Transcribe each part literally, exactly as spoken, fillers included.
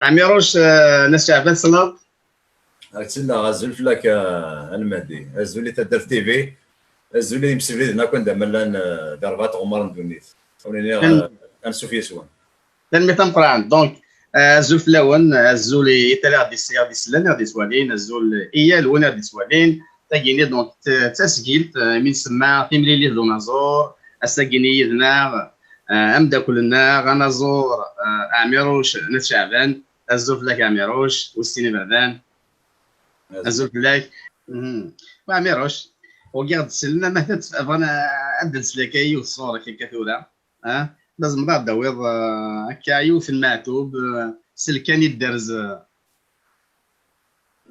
Ɛmiruc, eh, Nna Caɛban, tessneḍ? Ad tt-nnaɣ, azul fell-ak, eh, a Lmehdi. Azul i Taddart T V. Azul i yimsefliden akk anda ma llan, eh, di rebɛa tɣemmar n ddunit. Ur nini, eh, ansuf yes-wen. Tanemmirt tameqqrant. Donc, eh, azul fell-awen, azul i, i tala i ɣ-d-is-, i ɣ-d-isellen, i ɣ-d-iswalin, azul i yal win i ɣ-d-iswalin. Tagini, donc, t-, d tasgilt, eh, mi nsemma timlilit d unaẓur, ass-agini yid-neɣ, eh, ameddakel-nneɣ, anaẓur, eh, Ɛmiruc Nna Caɛban. Azul fell-ak, Ɛmiruc, wis sin iberdan. Azul fell-ak. Mhm. Wa Ɛmiruc, wagi ɣ-d-sellen, ama t-, bɣan ad d-nsel akka yiwet sɣur-k akka tura. Ah, ma tzemreḍ ad d-tawiḍ, eh, akka yiwet n Meɛtub, eh, s lkan idderz, eh.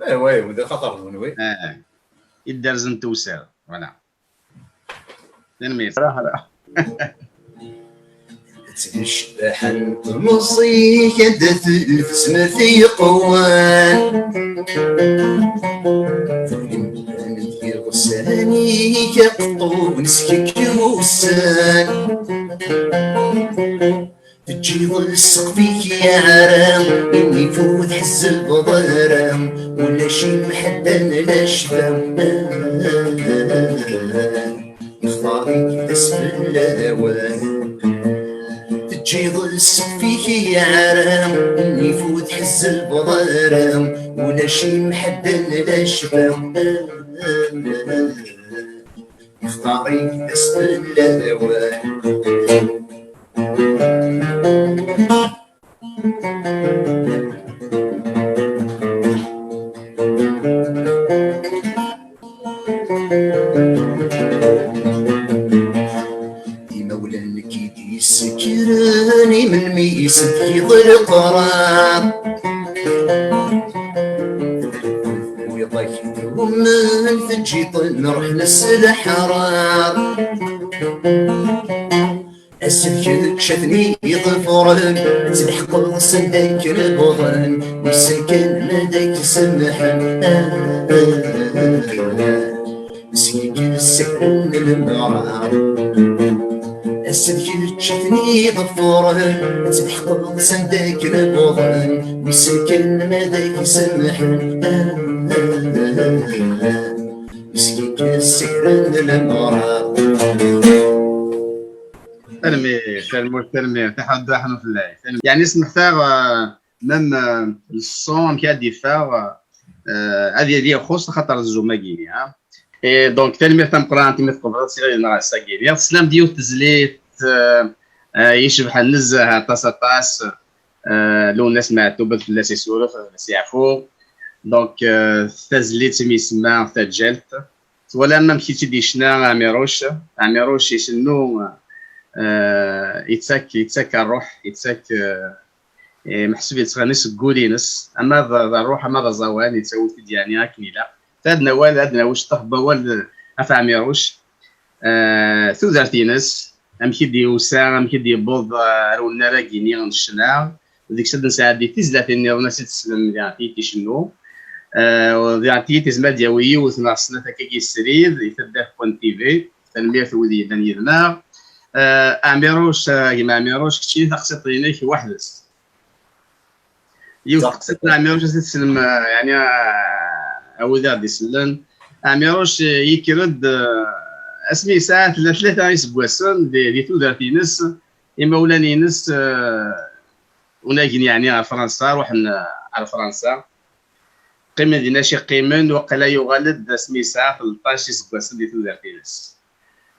Aywa, aywa, d axaṭer d kenwi. Ah, idderz n tewser, voilà. Tanemmirt. Ttnecbaḥen temẓi-k anda tezmer yeqwan. Llan-d yiɣsan-ik aqeṭṭun s-kik ussan. Teǧǧiḍ ssqef-ik yeɛra, imi ur tḥezzbeḍ ara, ulac imḥeddan la ccfa. Nextar-ik d asfel lawan. Teǧǧiḍ ssqef-ik yeɛra, imi ur tḥezzbeḍ ara, ulac imḥeddan la ccfa. Nextar-ik d asfel lawan. Imawlan-nnek i d-yessekren imelmi i s-tgiḍ leqrar. Wiḍ-ak tewmen teǧǧiḍ-ten ruḥen s leḥrar. Aselked čča-ten-id iḍefren, ad tleḥqeḍ s anda akken bɣan, wissen kan ma ad ak-samḥen. Meskin kan ssakren lemrar. Aselked čča-ten-id iḍefren, ad tleḥqeḍ s anda akken bɣan, wissen kan ma ad ak-samḥen. Meskin kan ssakren lemrar. Tanemmirt, tanemmirt, tanemmirt. Iḥudd aḥnu fell-ak. Tanemmirt. Yeɛni, smeḥtaɣ, euh, même, euh, le son, amek ad d-iffeɣ, euh, ad yili ixuṣṣ, axaṭer tzum-agi-ni, ha? Et donc, tanemmirt tameqqrant imi tqebleḍ ad tiliḍ yid-neɣ ass-agi-ni. Teslam-d yiwet tezlit, euh, euh, icebḥen nezzeh, aṭas, aṭas, euh, Lwennas Meɛtub, ad fell-as isuref, ad fell-as yeɛfu. Donc, euh, tazlit imi isemma Taǧǧalt. Twalam amek i tt-id-yecna Ɛmiruc? Ɛmiruc icennu, eh, yettak, yettak ṛṛuḥ, yettak, eh, eh, meḥsub yettɣenni seg wul-ines, ama d, d ṛṛuḥ, ama d aẓawan, yettawi-t-id yeɛni akken ilaq. Ad nawal, ad nawi ciṭṭaḥ n wawal ɣef Ɛmiruc, eh, tudert-ines, amek i d-yusa, amek i d-yewweḍ, eh, ar unnar-agi-nni n ccna, deg-s ad nesɛeddi tizlatin nniḍen, ad s-id-teslem diɣen tiyita icennu. Eh, diɣen tiyita izmer ad d-yawi yiwet neɣ snat akkagi srid, i taddart point T V. Tanemmirt i wid yellan yid-neɣ. Eh, Ɛmiruc, eh, gma Ɛmiruc, keččini taqsiṭ-inek weḥd-s. Yiwet teqsiṭ n Ɛmiruc, ad tt-teslem, eh, yeɛni, eh, a wid i ɣ-d-isellen. Ɛmiruc, eh, yekker-d, eh, asmi yesɛa tla-, tlata iseggasen di, di tudert-ines, imawlan-ines, eh, unagen yeɛni ɣer Fransa, ruḥen, eh, ɣer Fransa. Qqimen dinna ci qqimen, waqila yuɣal-d asmi yesɛa tleṭṭac iseggasen di tudert-ines.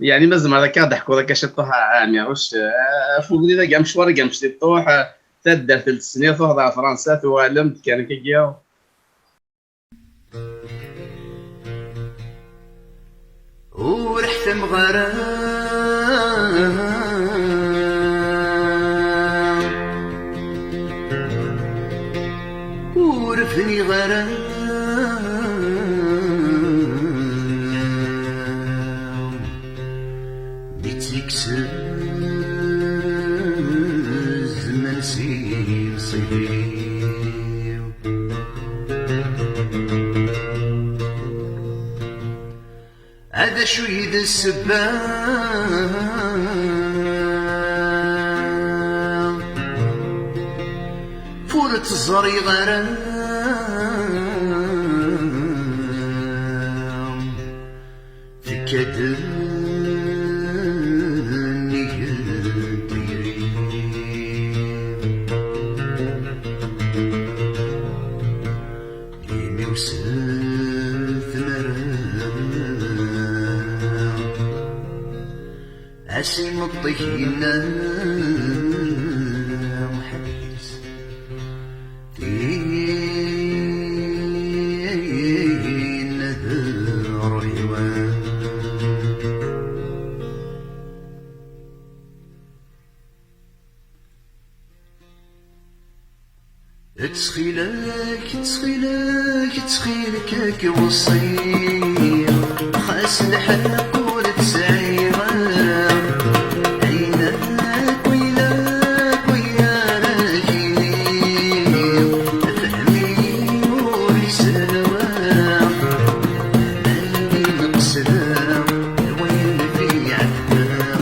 Yeɛni ma tzemreḍ akka ad d-teḥkuḍ akka ciṭṭuḥ a, a Ɛmiruc, eh, ɣef ubrid-agi, amecwar-agi amecṭuḥ, eh, taddart n tesniḍ, truḥeḍ ɣer Fransa, tuɣalem-d kan akkagi. Ur ḥtamɣ ara, ur bniɣ ara, mi tt-ikkes zzman s imeṣṣi-w. A d acu i d ssebba? Ur Ẓriɣ ara tekka-d nnig n tayri. Imi-w s tmara, as imeṭṭi-k yenna ḥbis. Tin d ṛṛuḥ-iw. Ttxil-k, ttxil-k, ttxil-k, ad k-weṣṣiɣ, xas lḥeqq ur tesɛiḍ ara. Ayen akk, ayen akk, ayen ara k-iniɣ, fhem-iyi ur isehlew ara. Ayen i d-qesdeɣ, d wayen fi ɛetbeɣ.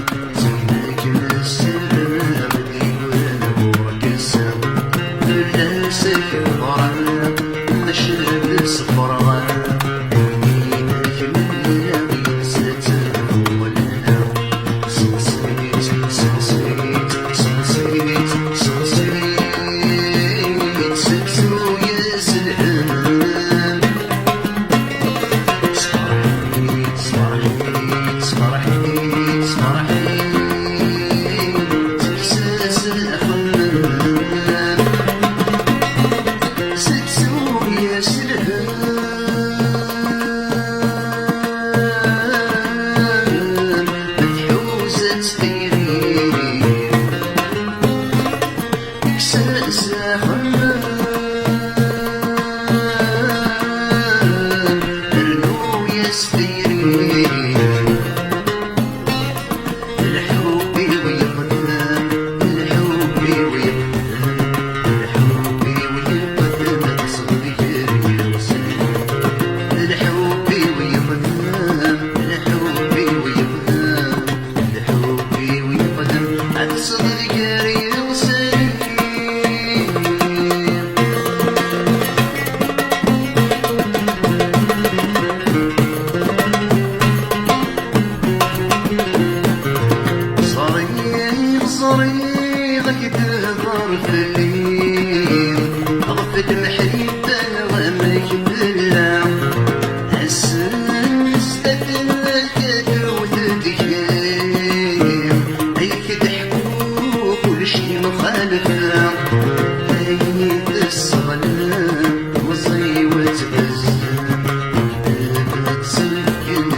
Ẓriɣ, ẓriɣ ad k-d-tḍer fell-i, ɣef temḥiṭ-nneɣ amek tella. Ass-n sdat-nnek ad tewwet deg-i, ay k-d-ḥku kullec yemxalef. Ay tesseɣlem, meẓẓi-w ad tbezzem, ad tselkem.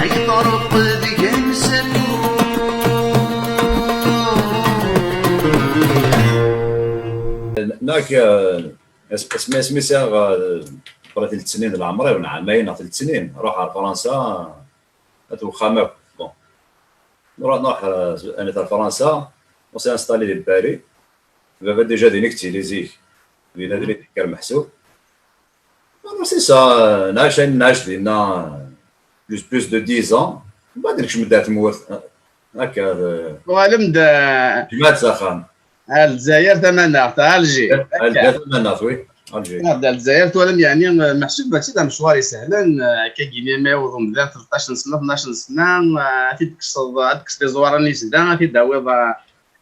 Yeḍreb deg-m s afus. Nekk, eh, as-, asmi, asmi sɛiɣ, eh, qrib telt snin d leɛmer-iw, neɣ ɛamayen neɣ telt snin, ruḥ ar Fransa, at wexxam akk. Bon. Nruḥ, nruḥ, eh, anat ar Fransa, on s'est installé di Paris. Baba déjà din i yettili zik, din ad yekker meḥsub. Alors, c'est ça, nɛac ayen nɛac dinna, plus, plus de dix ans, mbaɛd nekcem-d ar tmurt. Akka, eh, Tuɣalem-d, eh, jmaɛt s axxam. Ar Lezzayer tamaneɣt, Alger. Alger tamaneɣt, oui, Alger. Ar Lezzayer, tuɣalem, yeɛni, eh, meḥsub mačči d amecwar isehlen, eh, akka gini ma yewweḍ umdan tleṭṭac n sna, tnac n sna, eh, ad t-id-tekkseḍ, ad tekkseḍ iẓuran-is da, ad t-id-tawiḍ, eh,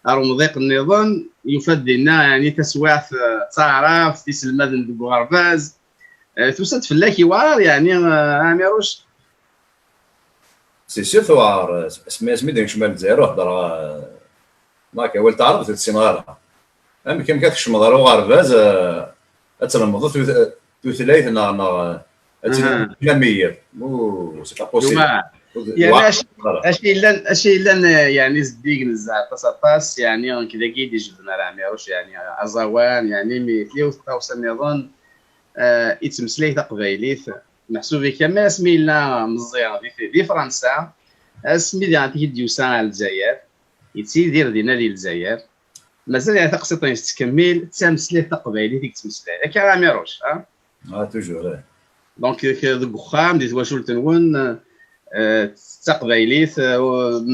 ar umḍiq nniḍen, yufa-d dinna, yeɛni, taswiɛt, eh, d taɛrabt, iselmaden deg uɣerbaz. Eh, tusa-d fell-ak iwɛer, yeɛni, eh, a Ɛmiruc? C'est sûr, tewɛer. Asmi, asmi d-nekcem ar Lezzayer, ur heddreɣ, eh, donc, awal taɛrabt ur tt-ssineɣ ara. Amek, amek ad tkecmeḍ ar uɣerbaz, eh, ad tlemdeḍ tut-, tutlayt neɣ, neɣ, eh, ad tiliḍ d imamiyeḍ? Ouh, c'est pas possible. Yeɛni, acu, acu yellan, acu yellan, eh, yeɛni, zeddig nezzeh aṭas, aṭas, yeɛni, nekk dagi i d-ijebden ar Ɛmiruc, yeɛni, aẓawan, yeɛni, mi tella yiwet n tɣawsa nniḍen, eh, yettmeslay taqbaylit. Meḥsub-ik am asmi yella meẓẓi di, di Fransa, asmi diɣen i d-yusa ar Lezzayer, yettidir dinna di Lezzayer, mazal yeɛni taqsiṭ-nnes tettkemmil, d tameslayt taqbaylit i yettmeslay. Akka a Ɛmiruc, ha? Ah, toujours, eh. Donc, deg uxxam, di twacult-nwen, eh, d taqbaylit, eh,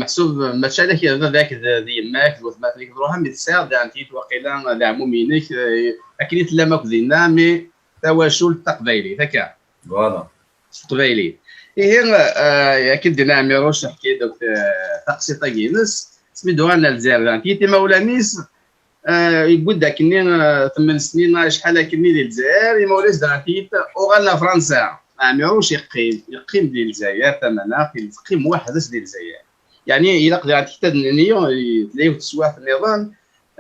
meḥsub mačči ala kra baba-k d, d yemma-k d watmaten-ik, truḥem, mi tesɛiḍ diɣen tiyit waqila d ɛmum-inek, eh, akken i tellam akk dinna, mais tawacult taqbaylit, akka? Voilà. S teqbaylit. Ihi, eh, akken d-yenna Ɛmiruc, ḥki-d akk, eh, taqsiṭ-agi-ines, asmi d-uɣalen ar Lezzayer, diɣen tiyit imawlan-is, eh, yewwi-d akkenni, eh, tmen snin neɣ acḥal akkenni di Lezzayer, imawlan-is diɣen tiyit uɣalen ar Fransa. Ɛmiruc yeqqim, yeqqim di Lezzayer tamaneɣt, yeqqim weḥd-s di Lezzayer. Yeɛni, ilaq diɣen tikta d-nni, tella yiwet teswiɛt nniḍen,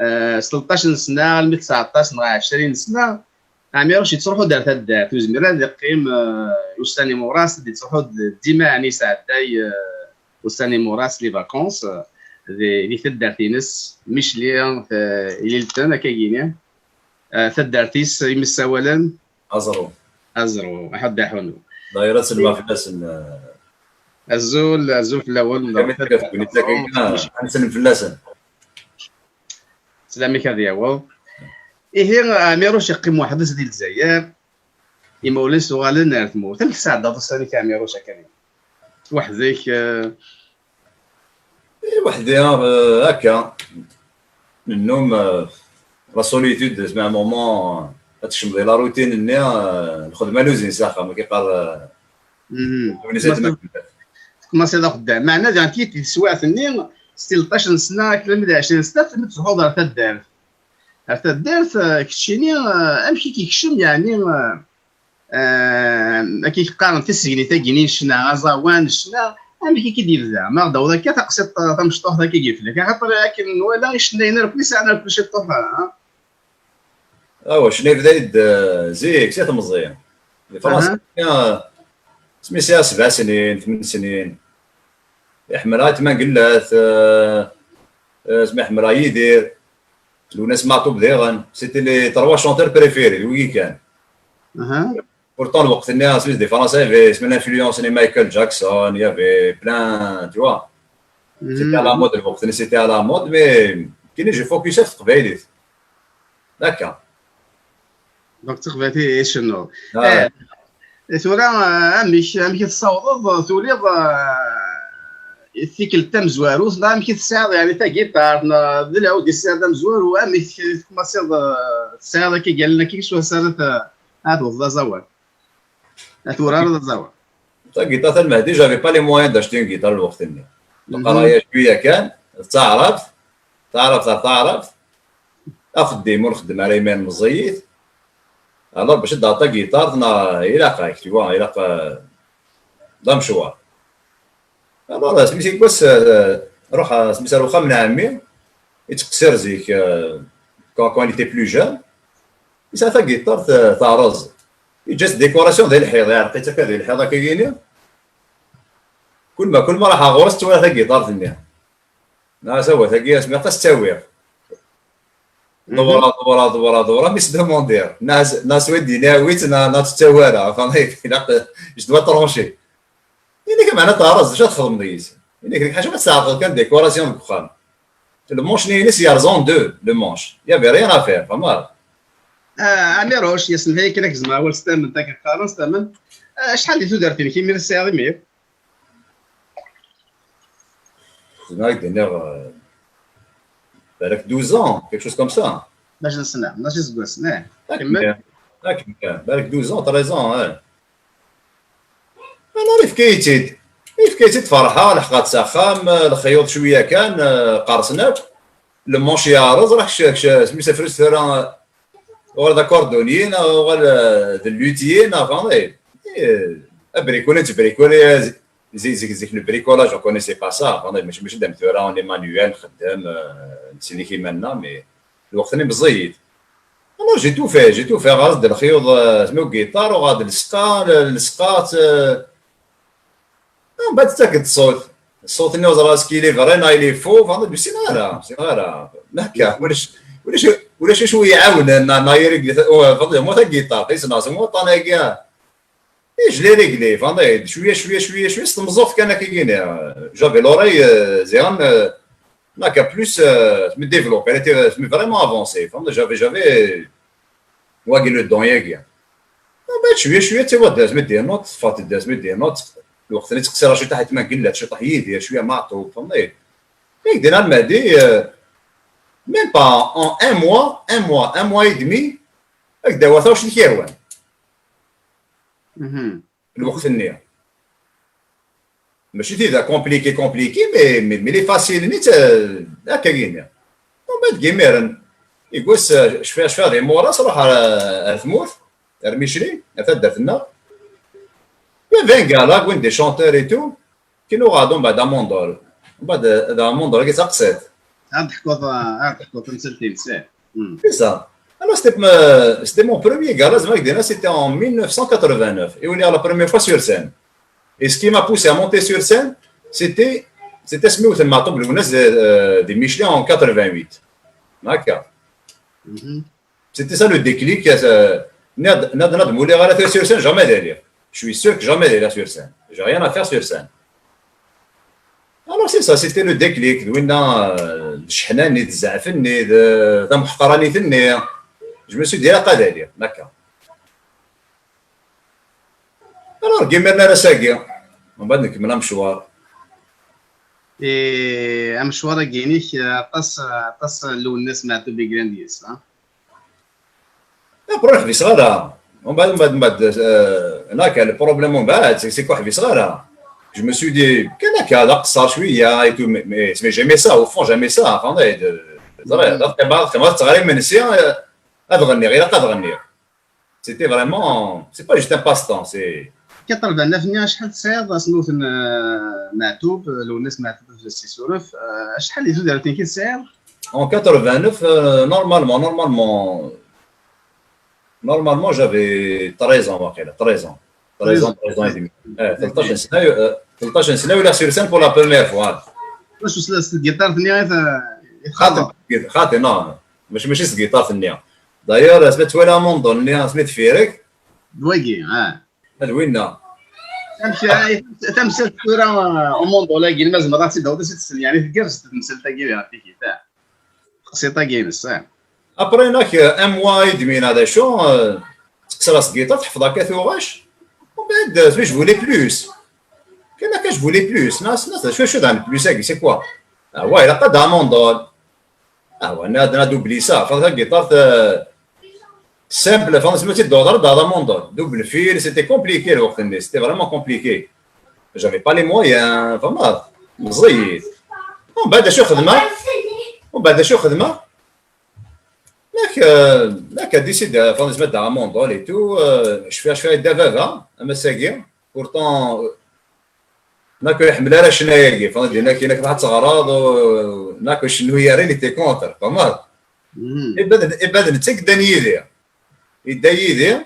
eh, s tleṭṭac n sna, almi d tseɛṭac neɣ ɛecrin sna, Ɛmiruc yettruḥu-d ar taddart, ur yezmir ad yeqqim, eh, ussan imuras, ad yettruḥu-d dima, yeɛni yesɛedday, eh, ussan imuras, les vacances, eh, di, di taddart-ines, Micli, eh, Ililten, akka gini. Eh, taddart-is, imi ssawalen? Aẓru. Aẓru, aḥuddu aḥunu. Dayra, ad sellmeɣ fell-asen, eh. Azul, azul fell-awen. Kami tafat, ad nsellem fell-asen. Slam-ik ad yaweḍ. Ihi, Ɛmiruc yeqqim weḥd-s di Lezzayer. Imawlan-is uɣalen ar tmurt. Amek tesɛeddaḍ ussan-ik a Ɛmiruc, akka? Weḥd-k, eh? Eh, weḥd-i, eh, akka. Nennum, eh, la solitude, c'est un moment, eh, ad tekcmeḍ di la routine-nni, eh, lxedma n uzin s axxam, akka yeqqar, eh, win i s-, tmasiḍ axeddam. Meɛna diɣen tiyit di teswiɛt-nni, s tleṭṭac n sna, akken almi d ɛecrin sna, tella tettruḥuḍ ar taddart. Ar taddart, eh, keččini, eh, amek i k-yekcem, yeɛni, eh, eh, akken i k-qqaren tisegnit-agi-nni n ccna, aẓawan, ccna, amek i k-id-yebda? Ma ɣ-d-tawiḍ akka taqsiṭ, eh, tamecṭuḥt akka i yeflak, axaṭer akken nwala icennayen irkul sɛan irkul ciṭuḥ, eh? Awa, ccna yebda-d, eh, zik, si temẓi. Di Fransa, eh, asmi sɛiɣ sebɛa snin, tmen snin. Iḥemmel Ayt Mangellat, eh, eh, asmi iḥemmel Yidir, Lwennas Meɛtub diɣen. C'était les trois chanteurs préférés, d wigi kan. Pourtant, lweqt-nni, asmi di Fransa, il y avait, asmi, l'influence n Michael Jackson, il y avait plein, tu vois. C'était à la mode, lweqt-nni, c'était à la mode, mais kini j'ai focusé ɣef teqbaylit. D'accord. Donc, teqbaylit i, i cennuḍ. Ah. Eh, tura, eh, amek, amek i tessawḍeḍ, tuliḍ, eh, tikkelt tamezwarut, neɣ amek i tesɛiḍ, yeɛni, tagiṭart, neɣ d lɛud i tesɛiḍ d amezwaru, amek i tkumaṣiḍ, eh, tesɛiḍ akka i yallen akka, swaswa ara t-, ara tewwḍeḍ aẓawan? Ad turareḍ aẓawan. Tagiṭart, a Lmehdi, j'avais pas les moyens d'acheter une guitare lweqt-nni. Leqraya cwiya kan, d taɛrabt, taɛrabt ar taɛrabt, axeddim ur nxeddem ara, iman meẓẓiyit. Alors, bac ad d-taɣeḍ tagiṭart, neɣ ilaq-ak, tu vois, ilaq, euh, d amecwar. Alors, asmi seg wass, euh, ruḥ, asmi s ar uxxam n ɛemmi, yettqeṣṣir zik, euh, quand, quand il était plus jeune, yesɛa tagiṭart, euh, terreẓ. Yeǧǧa-tt décoration di lḥiḍ, iɛelleq-itt akka di lḥiḍ akka yini. Kul ma, kul ma ruḥeɣ ɣur-s, ttwaliɣ tagiṭart-nni. Nniɣ-as, "Awah, tagi, asmi aṭas ttawiɣ." Ḍewreɣ, ḍewreɣ, ḍewreɣ, ḍewreɣ, mi s-demandiɣ. Nniɣ-as, nniɣ-as, "Wa d-yenna, wi-tt, neɣ, neɣ tettawi ara." Enfin, ilaq, je dois trancher. Ini-k, meɛna teɛreẓ, d acu ad txedmeḍ yis? Ini-k, ḥaca ma tseɛqeḍ kan décoration deg uxxam. Le manche-nni-ines yerẓ en deux, le manche. Il y avait rien à faire, fehmeḍ? Ah, Ɛmiruc, yessemḥi akken ad k-zemreɣ awal s tament, ad k-qqaren s tament. Ah, acḥal di tudert-inek imir tesɛiḍ imir? Zemreɣ ad k-d-iniɣ, euh, balak douze ans, quelque chose comme ça. Mačči d ssna, mačči d iseggasen, eh. Akken Kemmel. Kan, akken kan, balak douze ans, treize ans, eh. Alors, yefka-yi-tt-id. Yefka-yi-tt-id, ferḥeɣ, leḥqeɣ-tt s axxam, lexyuḍ cwiya kan, eh, qersen akk. Le manche yeɛreẓ, rax kec-, kec-, asmi s afrus tura, uɣal d akordunyi, neɣ uɣal, eh, d luthier, neɣ, enfin, eh, eh, abrikuli, nettbrikuli, eh, zi-, zik, zik, le bricolage, on connaissait pas ça, enfin, eh, mačči, mačči d am tura, on est manuel, nxeddem, eh, nettsellik iman-nneɣ, mais lweqt-nni meẓẓiyit. Alors, j'ai tout fait, j'ai tout fait, ɣer-as-d lexyuḍ, eh, asmi ugiṭar, uɣal-d lesqa, le-, lesqa, eh, Mbeɛd tettak-d ṣṣut. Ṣṣut-nni ur ẓriɣ est-ce qu'il est vrai neɣ il est faux, enfin, ur ssineɣ ara, ur ssineɣ ara. Akka, ulac, ulac, ulac acu i iɛawnen, neɣ, neɣ irregli ta-, oh, fadil, moi, tagiṭart, issneɣ s waṭṭan-agi. Et je l'ai réglé, enfin, cwiya, cwiya, cwiya, cwiya, s tmeẓẓuɣt kan akka-gini. J'avais l'oreille, euh, ziɣen, euh, naka plus, euh, je me développe, elle était, je me vraiment avancée. Enfin, j'avais, j'avais, wagi le don-agi. Mbeɛd cwiya, cwiya, ttawad-d asmi d-yennuḍ, teffeɣ-d asmi d-yennuḍ, lweqt-nni ttqeṣṣireɣ ciṭaḥ i tmagella, ciṭaḥ Yidir, cwiya Maɛṭub, tenniḍ. Yak dinna Lmehdi, euh, même pas en un mois, un mois, un mois et demi, ak-d-awiɣ taɣect i k-yehwan. Mhm. Lweqt-nni. Mačči d ida compliqué, compliqué, mais, mais, mais les faciles-nni, euh, akka-gini. Mbeɛd deg imiren, iggas, euh, cfiɣ, cfiɣ d imuras, ruḥ ar, ar tmurt, ar Micli, ar taddart-nneɣ. Il y avait un gars là, win des chanteurs et tout, qui nous rado mbeɛd amundul. Mbeɛd, euh, d amundul-agi d taqsiṭ. Ad teḥkuḍ, ad teḥkuḍ tamsalt-nnes, eh. Hmm. C'est ça. Alors, c'était, euh, c'était mon premier gala, c'est vrai que déjà, c'était en mille neuf cent quatre-vingt-neuf. Et on est à la première fois sur scène. Et ce qui m'a poussé à monter sur scène, c'était, c'était ce Mewt Maɛṭub Lwennas de, euh, de Micli en quatre-vingt-huit. D'accord. Mhm. C'était ça le déclic. Euh, Nad, Nad, Nad Mouli Gala sur scène, jamais derrière. Je suis sûr que jamais derrière sur scène. J'ai rien à faire sur scène. Alors, c'est ça, c'était le déclic. D winna, euh, d cceḥna-nni, d zzɛaf-nni, d tameḥqranit-nni. Je me suis dit, ilaq ad aliɣ, d'accord. Alors, deg imiren ar ass-agi, mbeɛd nkemmel amecwar. Eh, amecwar-agi-inek, aṭas, aṭas n Lwennas Maɛtub i yellan deg-s, ha? Après, ur ḥbiseɣ ara. Mbeɛd, mbeɛd, mbeɛd, euh, naka, le problème, mbeɛd, c'est, c'est que ur ḥbiseɣ ara. Je me suis dit, kan akka, d aqeṣṣer cwiya, et tout, mais, mais, mais j'aimais ça, au fond, j'aimais ça, enfin, de, ẓriɣ, d aqeṣṣer, d aqeṣṣer, teɣra imensi, euh, ad ɣenniɣ, ilaq ad ɣenniɣ. C'était vraiment, c'est pas juste un passe-temps, c'est quatre-vingt-neuf-nni acḥal tesɛiḍ, asmut n, euh, Maɛtub, Lwennas Maɛtub, Fdasi Suref, euh, acḥal di tudert-ik i tesɛiḍ? En quatre-vingt-neuf, euh, normalement, normalement, normalement, j'avais treize ans, waqila, treize ans. Treize ans, treize ans et demi. Eh, tleṭṭac n sna, euh, tleṭṭac n sna, walaɣ sur scène pour la première fois. Mačči s, s tgiṭart-nni i t-, i xaṭi, txaḍeḍ? Xaṭi, non. Mačči, mačči s tgiṭart-nni. D'ailleurs, asmi twala amundul-nni, asmi tfirek. D wagi, ah. D winna. Amek, eh, tamsalt tura, eh, amundul-agi, ma tzemreḍ ad tt-id-tawiḍ, ad tt-id-tesel, yeɛni tgerrez-d temsalt-agi, yeɛṭik-it, ah. Taqsiṭ-agi-ines, ah. Après, nak, euh, un mois et demi, neɣ d acu, euh, ttqeṣṣreɣ s tgiṭart, teḥfeḍ akka tuɣac. Mbeɛd, euh, je voulais plus. Kan akka, je voulais plus. Nniɣ-as, nniɣ-as, d acu, d acu d plus-agi, c'est quoi? Ah ouais, ilaq ad amundul. Ah ouais, nniɣ-as, nniɣ-as, oublie ça. Enfin, tagiṭart, euh, simple, enfin, c'est, c'est d'ordre, d'ordre amundul. Double fil, c'était compliqué, lweqt-nni, c'était vraiment compliqué. J'avais pas les moyens, vraiment, meẓẓiyit. Mbeɛd acu xedmeɣ? Mbeɛd acu xedmeɣ? Nak, euh, nak, décidé, enfin, je mets dans mon dol et tout, euh, je fais, je fais des veuves, hein, à Messagui. Pourtant, euh, nak, ur iḥemmel ara ccna-agi, enfin, di nak, nak, ad teɣreḍ, euh, nak, cennu-yari, il était contre, pas mal. Mhm. Ibad, ibad, netta i yeddan yid-i. Yedda yid-i,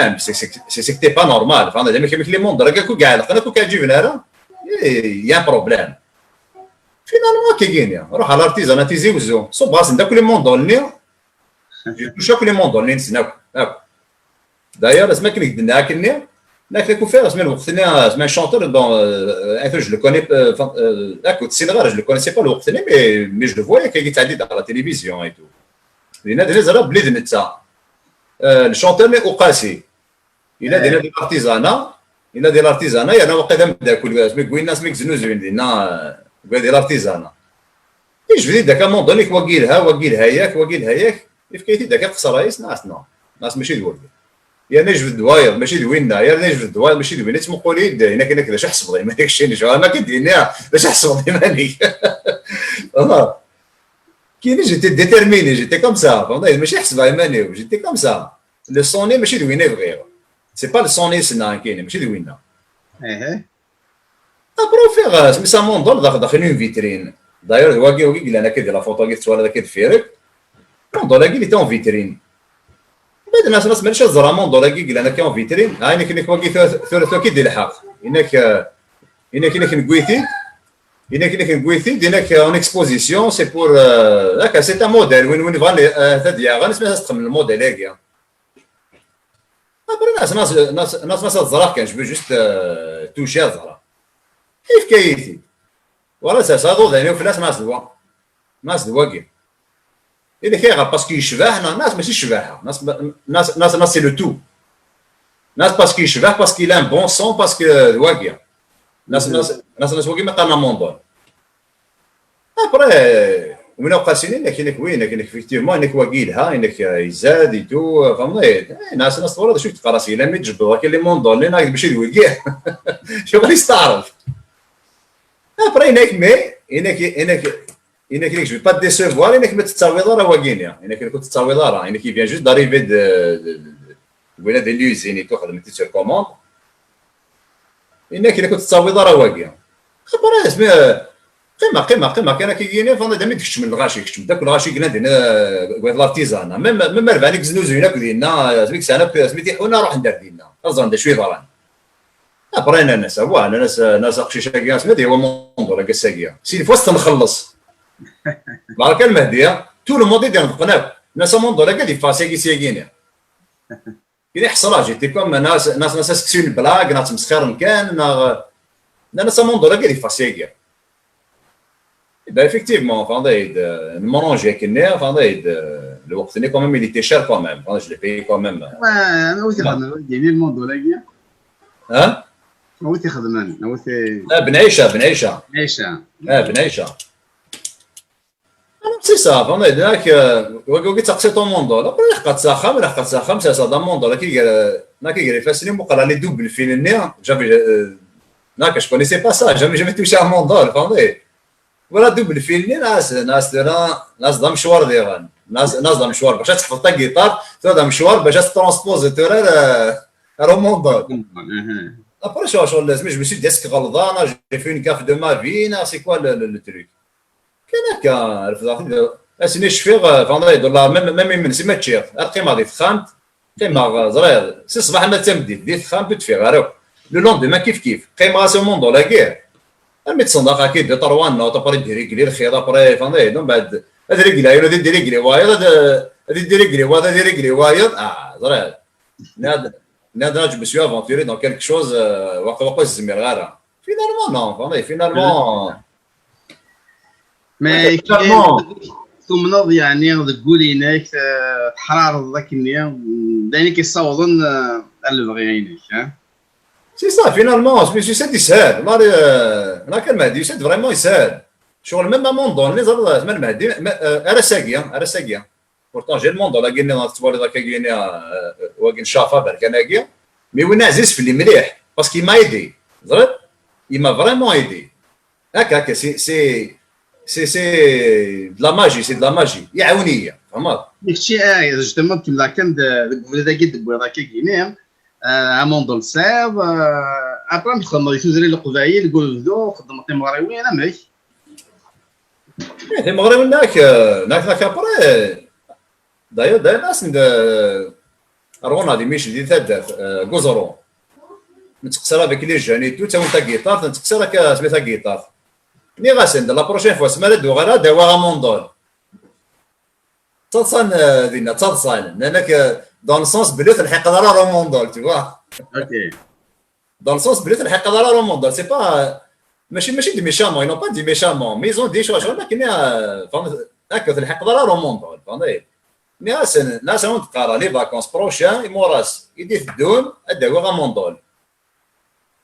même, c'est, c'est, c'est, c'est que t'es pas normal. Enfin, les mecs, les mondes, regarde, quand, quand, quand, il y a un problème. Finalement, qu'est-ce qu'il y a? Ruḥ à l'artisanat Tizi Ouzou. Ṣubb-asen-d akk les mondes, j'ai touché akk les mondes, c'est là. D'ailleurs, asmi akken i k-d-nniɣ akkenni, nekk d akufiɣ, asmi lweqt-nni, asmi un chanteur, bon, euh, je le connais, euh, enfin, euh, akk, ur t-ssineɣ ara, je le connaissais pas lweqt-nni, mais, mais je le voyais quand il était à la télévision et tout. Dinna, dinna ẓriɣ belli d netta. Euh, le chanteur-nni Uqasi. Yella dinna di l'artisanat, yella di l'artisanat, yerna waqila d ameddakel, asmi gwinna, asmi yeznuzuyen dinna, euh, di l'artisanat. Yejbed-id akka monḍel, nek wagi yelha, wagi yelha yak, wagi yelha yak. Yefka-yi-t-id akka qesra-is, neɣ, neɣ, neɣ mačči d wagi. Yerna yejbed-d wayeḍ, mačči d winna, yerna yejbed-d wayeḍ, mačči d winna, yettmuqul-iyi-d, inek, inek d acu ḥesbeḍ iman-ik, cini, cini, ma k-id-yenni, d acu ḥesbeḍ iman-ik. Voilà. Kini, j'étais déterminé, j'étais comme ça, fehmeḍ, mačči ḥesbeɣ iman-iw, j'étais comme ça. Le son-nni mačči d winna i bɣiɣ. C'est pas le son-nni i ssneɣ, kini, mačči d winna. Après, ufiɣ, euh, asmi s amonḍel, dax-, daxel une vitrine. D'ailleurs, d wagi, wagi yellan akka di la photo-agi tettwaliḍ akka deffir-k. Amonḍel-agi, il était en vitrine. Mbeɛd nas, nas, maɛlic ad ẓreɣ amonḍel-agi yellan akka en vitrine. Ah, inek, inek, wagi tura, tura, tura ki d-ilḥeq. Inek, euh, inek, inek, newwi-t-id. Inek, inek, newwi-t-id, inek, euh, en exposition, c'est pour, euh, akka, c'est un modèle, win, win bɣan, euh, ad yaɣen, asmi ad as-texdem lmodèle-agi. Après, nas, nas, nas, nas, nas, ad ẓreɣ kan, je veux juste, euh, toucher, ad ẓreɣ. Yefka-yi-t-id. Wala, ça, ça, aḍudan-iw fell-as, nas, d wa. Nas, d wagi. Inek, ayɣer? Parce que yecbeḥ, neɣ, nas, mačči ccbaḥa. Nas, nas, nas, nas, c'est le tout. Nas, parce que yecbeḥ, parce qu'il a un bon son, parce que d wagi. Nas, nas, nas, nas, wagi ma qqaren amonḍel. Après, win Uqasi-nni, inek, inek, oui, inek, inek, effectivement, inek, wagi yelha, inek, euh, izad et tout, euh, fehmeḍ, eh, nas, nas, twalaḍ d acu i k-d-qqareɣ, si lammi d-tjebdeḍ akka les mondes, nnan-ak d mačči d wigi. Cɣel isteɛref. Après, inek, mais, inek, inek, inek, inek, je vais pas te décevoir, inek, ma tettawiḍ ara wagi-nni, inek, inek, ur tettawiḍ ara, inek, il vient juste d'arriver de, de, de, de, voilà, de l'usine et tout, xedmen-t sur commande. Inek, inek, ur tettawiḍ ara wagi. Après, asmi, euh, qqimeɣ, qqimeɣ, qqimeɣ kan akka yini, fehmeḍ, d ami d-kecmen lɣaci, kecmen-d akk lɣaci yellan dinna, euh, deg l'artisanat. Même, même rbeɛni i yeznuzuyen akk dinna, asmi yesɛan akk, asmi t-iḥuna, ruḥen-d ar dinna. Ad ẓren d acu yeḍran. Après, nnan-as, wa, nnan-as, nnan-as aqcic-agi, asmi ad yawi amonḍel-agi ass-agi. Si lfus tenxelleṣ. Baraka Lmehdi, tout le monde i d-ineṭqen akk. Nnan-as amonḍel-agi ad yeffeɣ syagi syagi-nni. Kini ḥesra, j'étais comme, nnan-as, nnan-as, nnan-as, c'est une blague, neɣ ttmesxiren kan, neɣ, nnan-as amonḍel-agi ad yeffeɣ syagi. Eh ben, effectivement, fehmeḍ, euh, nmranj akken-nni, fehmeḍ, euh, lweqt-nni, quand même, il était cher quand même, fehmeḍ, je l'ai payé quand même. Ouais, anwa i t-ixedmen, anwa i d-yini lmonḍel-agi? Hein? Anwa i t-ixedmen, anwa i t-, ah, Ben Ɛica, Ben Ɛica. Ben Ɛica. Ah, Ben Ɛica. Ah, c'est ça, fehmeḍ, donc, euh, wagi, wagi d taqsiṭ amonḍel. Après, ilaq ad s-axxam, ilaq ad s-axxam, c'est ça, d amonḍel, akka gar, akka gar ifassen-iw, muqel les double fil-nni, j'avais, euh, donc, je connaissais pas ça, jamais, jamais touché à un monḍel, fehmeḍ. Voilà, double fil-nni, nas, nas, tura, nas d amecwar diɣen. Nas, nas d amecwar, bac ad teḥfeḍ tagiṭart, tura d amecwar, bac ad tettranspozed tura, euh, ar umonḍel. Après, je, je, je me suis dit, est-ce que ɣelḍeɣ, j'ai fait une gaffe de ma vie, neɣ c'est quoi le, le, le truc? Kan akka, refdeɣ-t-id. Ass-nni cfiɣ, euh, fehmeḍ, même, même imensi ma ččiɣ, ad qqimeɣ di texxamt, qqimeɣ, euh, ẓriɣ, si ṣṣbeḥ ma d tameddit, di texxamt ur d-ffiɣeɣ ara akk. Le lendemain, kif kif, qqimeɣ-as amonḍel-agi. Armi d-senḍaxeɣ akka deux trois notes, après d-irigli lxiḍ, après, fehmeḍ, mbeɛd ad irigli ayen, ad d-irigli wayeḍ, ad, ad d-irigli wayeḍ, ad irigli wayeḍ. Ah, ẓriɣ. Nniɣ-d, nniɣ-d, je me suis aventuré dans quelque chose, euh, waqila, waqila ur zmireɣ ara. Finalement, non, fehmeḍ, finalement. Mais finalement, tumneḍ, yeɛni, deg wul-inek, eh, teḥrareḍ akken-nni, d ayen i k-yessawḍen, eh, ar lebɣi-inek, eh? C'est ça, finalement, je me suis dit, yeshel, mari, eh, neɣ kan Mehdi, yeshel, vraiment yeshel. Ccɣel, même amonḍel-nni, ẓriɣ, ma Mehdi, ma, eh, ar ass-agi, ar ass-agi. Pourtant, j'ai le monde dans la Guinée, dans la Guinée, euh, wagi n Cafa, Berkan-agi. Mais win ɛziz fell-i mliḥ, parce qu'il m'a aidé. Ẓriḍ? Il m'a vraiment aidé. Akka, akka, c'est, c'est, c'est, c'est de la magie, c'est de la magie. Iɛawen-iyi, tfehmeḍ? Kečči, ah, justement, kemmleɣ kan d-, deg ubrid-agi d-wwiḍ akka gini, ah, amundel tesɛiḍ, ah, après, mi txedmeḍ di tudrin n Leqbayel, deg unebdu, txedmeḍ timeɣriwin, amek? Eh, timeɣriwin nak, eh, nak, nak, après, eh, d'ailleurs, d'ailleurs, ass-n d, eh, rɣun ad imicen di taddart, eh, deg uẓru. Nettqeṣṣir avec les jeunes et tout, ttawin tagiṭart, nettqeṣṣir akka, asmi tagiṭart. Nniɣ-asen-d, la prochaine fois, asmi ara d-uɣaleɣ, ad d-awiɣ amundel. Ttaḍsan, eh, dinna, ttaḍsan. Nnan-ak, eh, dans le sens belli ur telḥiqeḍ ara ar umundel, tu vois. Ok. Dans le sens belli ur telḥiqeḍ ara ar umundel. C'est pas, euh, mačči, mačči d méchamment, ils n'ont pas dit méchamment, mais ils ont dit, je crois, je crois, akken, euh, tfehmeḍ, akka ur telḥiqeḍ ara ar umundel, tfehmeḍ? Nniɣ-asen, nniɣ-asen, ad wen-d-qqareɣ les vacances prochaines, imuras i d-iteddun, ad d-awiɣ amundel.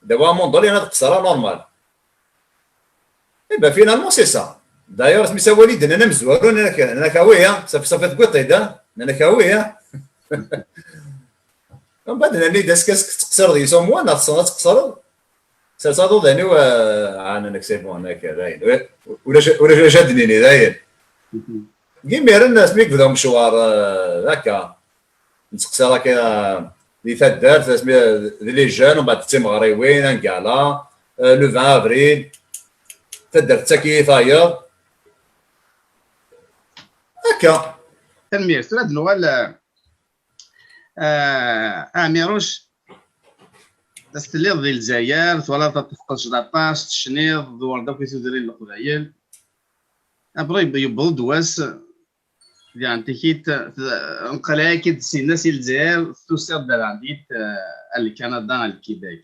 Ad d-awiɣ amundel, yerna ad qeṣṣreɣ normal. Eh ben, finalement, c'est ça. D'ailleurs, asmi s awal i d-nnan amezwaru, nnan-ak, nnan-ak, ah oui, hein, ça fait, ça fait twiṭ-id, hein, nnan-ak, ah oui, hein. Mbeɛd nnan-iyi-d, est-ce que, est-ce que tettqeṣṣireḍ yes-s, neɣ tessneḍ ad tqeṣṣreḍ? Serseɣ iḍudan-iw, ah, nnan-ak, c'est bon, nnan-ak, dayen. Ulac, ulac, ulac ad d-nini, dayen. Deg imiren, asmi yebda umecwar, ah, akka. Nettqeṣṣir akka di taddart, asmi d les jeunes, mbeɛd d timeɣriwin, un gala, euh, le vingt avril, taddart tettak-iyi tayeḍ. Akka. Tanemmirt. Tura ad nuɣal, euh, Ɛmiruc, as telliḍ di Lezzayer, twalaḍ ad tfeqdeḍ aṭas, tecniḍ, tḍewreḍ akk i tudrin n Leqbayel. Après, yewweḍ-d wass, Diɣen tikit, nqel-ak-id syenna si Lezzayer, tusiḍ-d ar ɛendit, eh, ar Lkanada, ar Lkibek.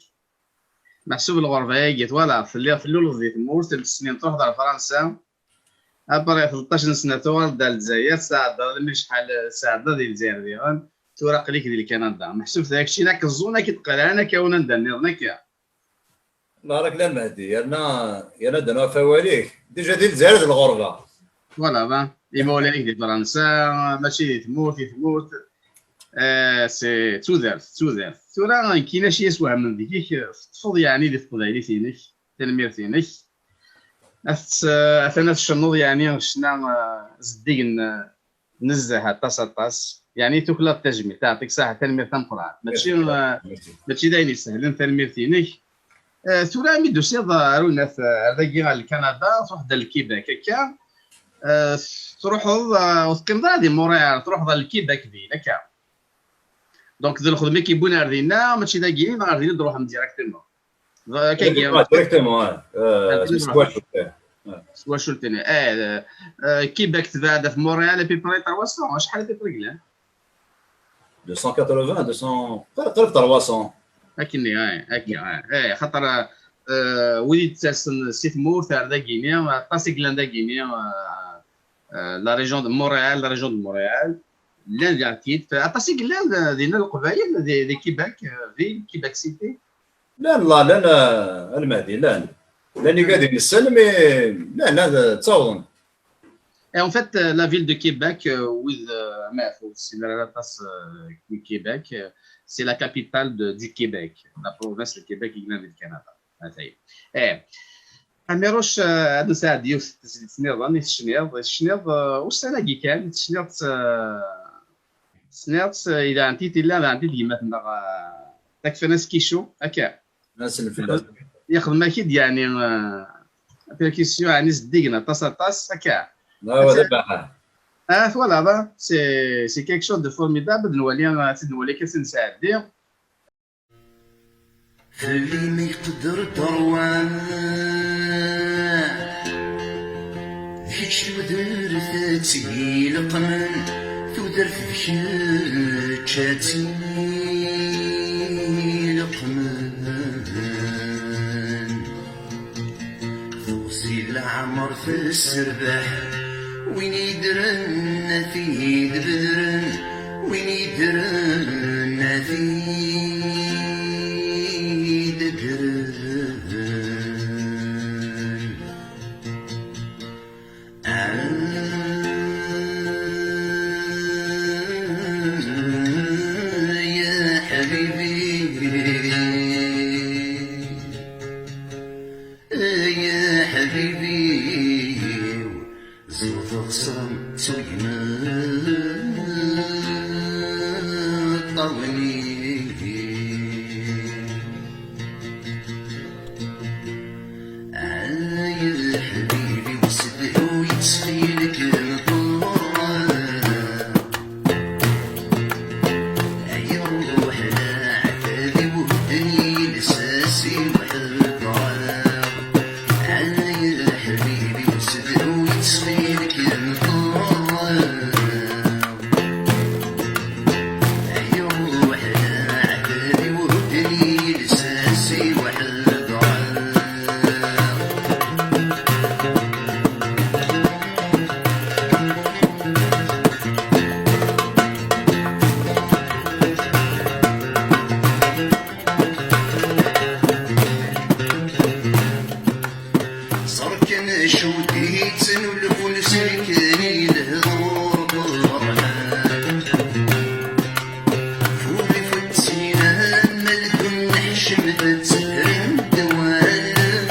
Meḥsub lɣerba-agi twalaḍ, telliḍ tluleḍ di tmurt, lesnin truḥeḍ ar Fransa, après tleṭṭac n sna tuɣaleḍ-d ar Lezzayer, tesɛeddaḍ almi acḥal tesɛeddaḍ di Lezzayer diɣen, tura aql-ik di Lkanada. Meḥsub tura keččini akeẓẓun, ad k-id-qelɛen, ad k-awin anda nniḍen akka. Barak llah Mehdi, yerna, yerna ad d-nuɣal ɣef wawal-ik. Déjà di Lezzayer d lɣerba. Voilà, ben, imawlan-ik di Fransa, mačči di tmurt, di tmurt. Eh, c'est d tudert, d tudert. Tura, nekkini acu yeswehmen deg-k, teṭṭfeḍ yeɛni di teqbaylit-inek, tanemmirt-inek. At-, atan ad tcennuḍ yeɛni ccna, eh, zeddigen, eh, nezzeh aṭas, aṭas. Yeɛni tuklaleḍ tajmilt, yeɛṭik ṣṣeḥḥa, tanemmirt tameqqrant. Mačči, merci, eh, merci. Mačči d ayen isehlen, tanemmirt-inek. Eh, tura mi d-tusiḍ, eh, ar unaf, eh, ar dagi, ar Lkanada, truḥeḍ ar Lkibek akka, eh, truḥeḍ, eh, ur teqqimeḍ ara di Montréal, truḥeḍ ar Lkibek din, akka. Donc, d lxedma i k-yewwin ar dinna, mačči dagi, neɣ ar dinna d-truḥem directement? Akka, eh, directement, ouais. Euh, c'est twacult, ouais. Twacult-nni. Eh, eh, Québec tebɛed ɣef Montréal à peu près trois cents, acḥal à peu près yellan? Deux cent quatre-vingts, deux cents, qrib, qrib trois cents. Akken, eh, akken, eh, eh, xaṭer, eh, wid i d-ttasen si tmurt ar dagini, aṭas i yellan dagini, eh, eh, la région de Montréal, la région de Montréal. Llan diɣ-, aṭas i yellan, eh, dinna Leqbayel, di, di Québec, eh, ville, Québec City. Llan, la, llan, eh, a Lmehdi, llan. Llan igad inessen, mais llan, llan, eh, ttawḍen. Et en fait, euh, la ville de Québec, euh, with, euh, ameɛfud, c'est la, la place, euh, de Québec, euh, c'est la capitale de, du Québec, la province de Québec, i yellan di Canada. Ataya. Eh, Amiruc, eh, ad nesɛeddi yiwet n tezlit nniḍen i tecniḍ. I tecniḍ, eh, ussan-agi kan, i tecniḍ, eh, tecniḍ, eh, i d ɛenti tilla, d ɛenti d gma-tneɣ, eh, takfan-as Kicu, akka. Ad nsellem fell-as. Yexdem-ak-id, yeɛni, eh, percussion, yeɛni zeddigen aṭas, aṭas, akka. Ah, wa d abaḥan. Ah, twalaḍ, ah, c'est, c'est quelque chose de formidable, ad nwali, ad tt-id-nwali akka, ad tt-nesɛeddi. Fell-i mi yeqder ṛṛwa, d kečč tudert ad tt-ileqqmen, tudert d kečč ad tt-ileqqmen. Teɣzi leɛmer tesserbeḥ, win yeddren ad t-id-bedren, win yeddren ad t-id-ddren. Ḥbibi-w, zewteɣ s tuyma ṭṭawen-iyi. Ay ḥbibi-w, sedhu yettxil-k nḍerr. Ay ruḥ leɛtab-iw, ddin-iyi lsas-iw ḥeḍreɣ. Ay ḥbibi-w, sedhu yettxil-k nḍerr. Ay ruḥ leɛtab-iw, ddin-iyi lsas-iw ḥeḍreɣ. Ẓer kan acu d-ittunulfun s lkan i lehdur n Ṛebbi. Ful ifuttinen am aldun ḥecmet ttefren-d wallen.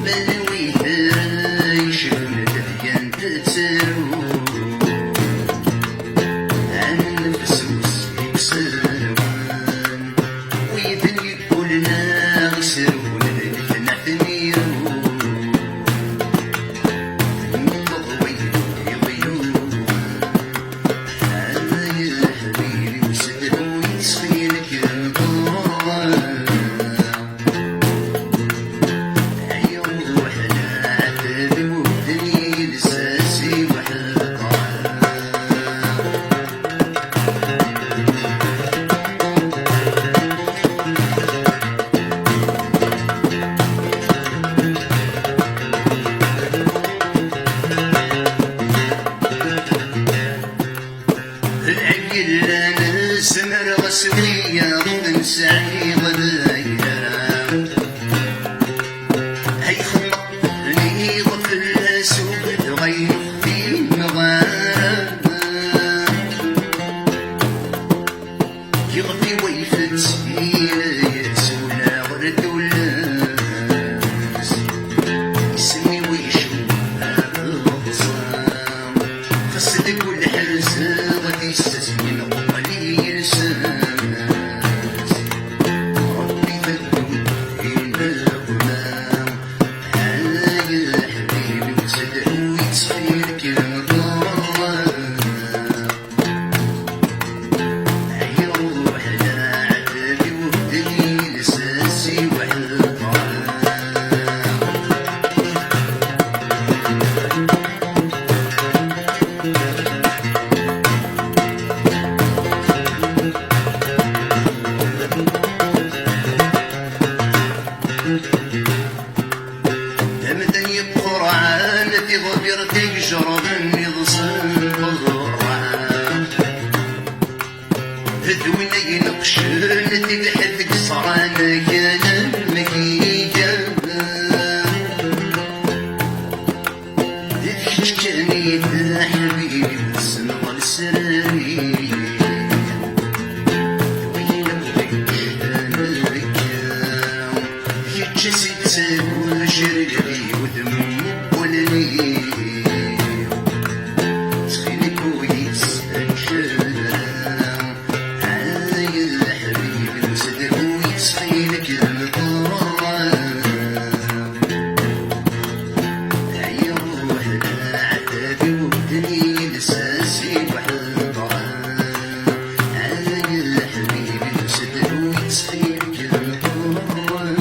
Melwi tecben tedyant tettru. Am nnefs-is i iserwan. Widen yeggulen ad iserwlen leknaten-iw. Tenṭeḍ wid i ɣ-yuɣen. Ay ḥbibi-w, sedhu yettxil-k nḍerr. Ay ruḥ leɛtab-iw, ddin-iyi lsas-iw ḥeḍreɣ. Lɛib yellan zemreɣ s wiyaḍ ur nesɛi d ayla. Ay xemmeɣ niɣ fell-as ur d ɣayen xdimeɣ ara. Iɣef i wayfet yettulaɣ rdules. Isem-iw icewwel rẓa. Xas deg ul ḥerzeɣ ad isezyen qbel yilsas. Ṛebbi taddunt i neɣma. Ay ḥbibi-w, sedhu yettxil-k nḍerr. Ay ruḥ leɛtab-iw, ddin-iyi lsas-iw ḥeḍreɣ. Amdan yeqqurɛan tiɣbir tigejrden iḍsen qeḍran. D win ay ineqqcen tibḥirt deg ṣṣran kan am yigan. D kečč kan i d aḥbib, ssneɣ lesrar-ik. Win akk d kečč d amekka. Kečč a s-ittagun acril d wudem n wallen-iw. Ttxil-k ur yi-ttsencel ara. Ay leḥbib-iw, sedhu yettxil-k nḍerr. Ay ruḥ leɛtab-iw, ddin-iyi lsas-iw ḥeḍreɣ. Ay leḥbib-iw, sedhu yettxil-k nḍerr.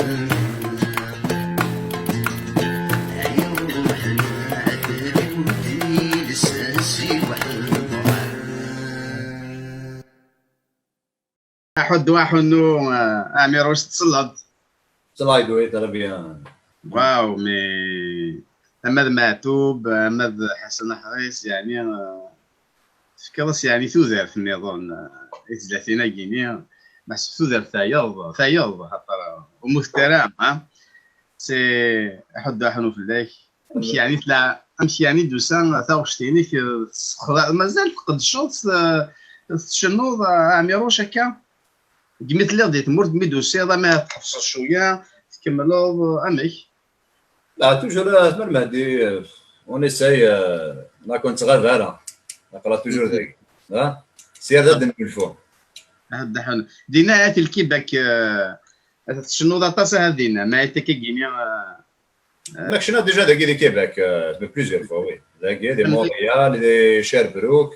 Ay ruḥ leɛtab-iw, ddin-iyi lsas-iw ḥeḍreɣ. Aḥuddu aḥunnu, eh, Ɛmiruc, tselleḍ. Ttlayd, oui, très bien. Waw, mais ama d Meɛtub, ama d Ḥasan Aḥris, yeɛni, eh, tefkiḍ-as, yeɛni, tudert nniḍen, eh, i tezlatin-agi-nni. Meḥsub tudert tayeḍ, tayeḍ, xaṭer, eh, ur mmutent ara, ha? C'est aḥuddu aḥunnu fell-ak. Amek yeɛni tla-, amek yeɛni d-tusa taɣect-inek, eh, tessexda-, mazal tqeddceḍ, eh, tcennuḍ, eh, a Ɛmiruc, akka? Deg mi telliḍ di tmurt, mi d-tusiḍ, ama tḥebseḍ cwiya, tkemmleḍ, amek? Ah, toujours, euh, Asma Mehdi, euh, on essaye, euh, ma ur nettɣab ara. Aql-aɣ toujours dagi. Ha? Sya d ad nḥulfu. Ah, Dda Ḥun. Dinna, at le Québec, euh, tcennuḍ aṭas, ah, dinna. Ma ay takagini, euh, Ma kecna déjà dagi di Québec, euh, de plusieurs fois, oui. Dagi, di Montréal, di Sherbrooke.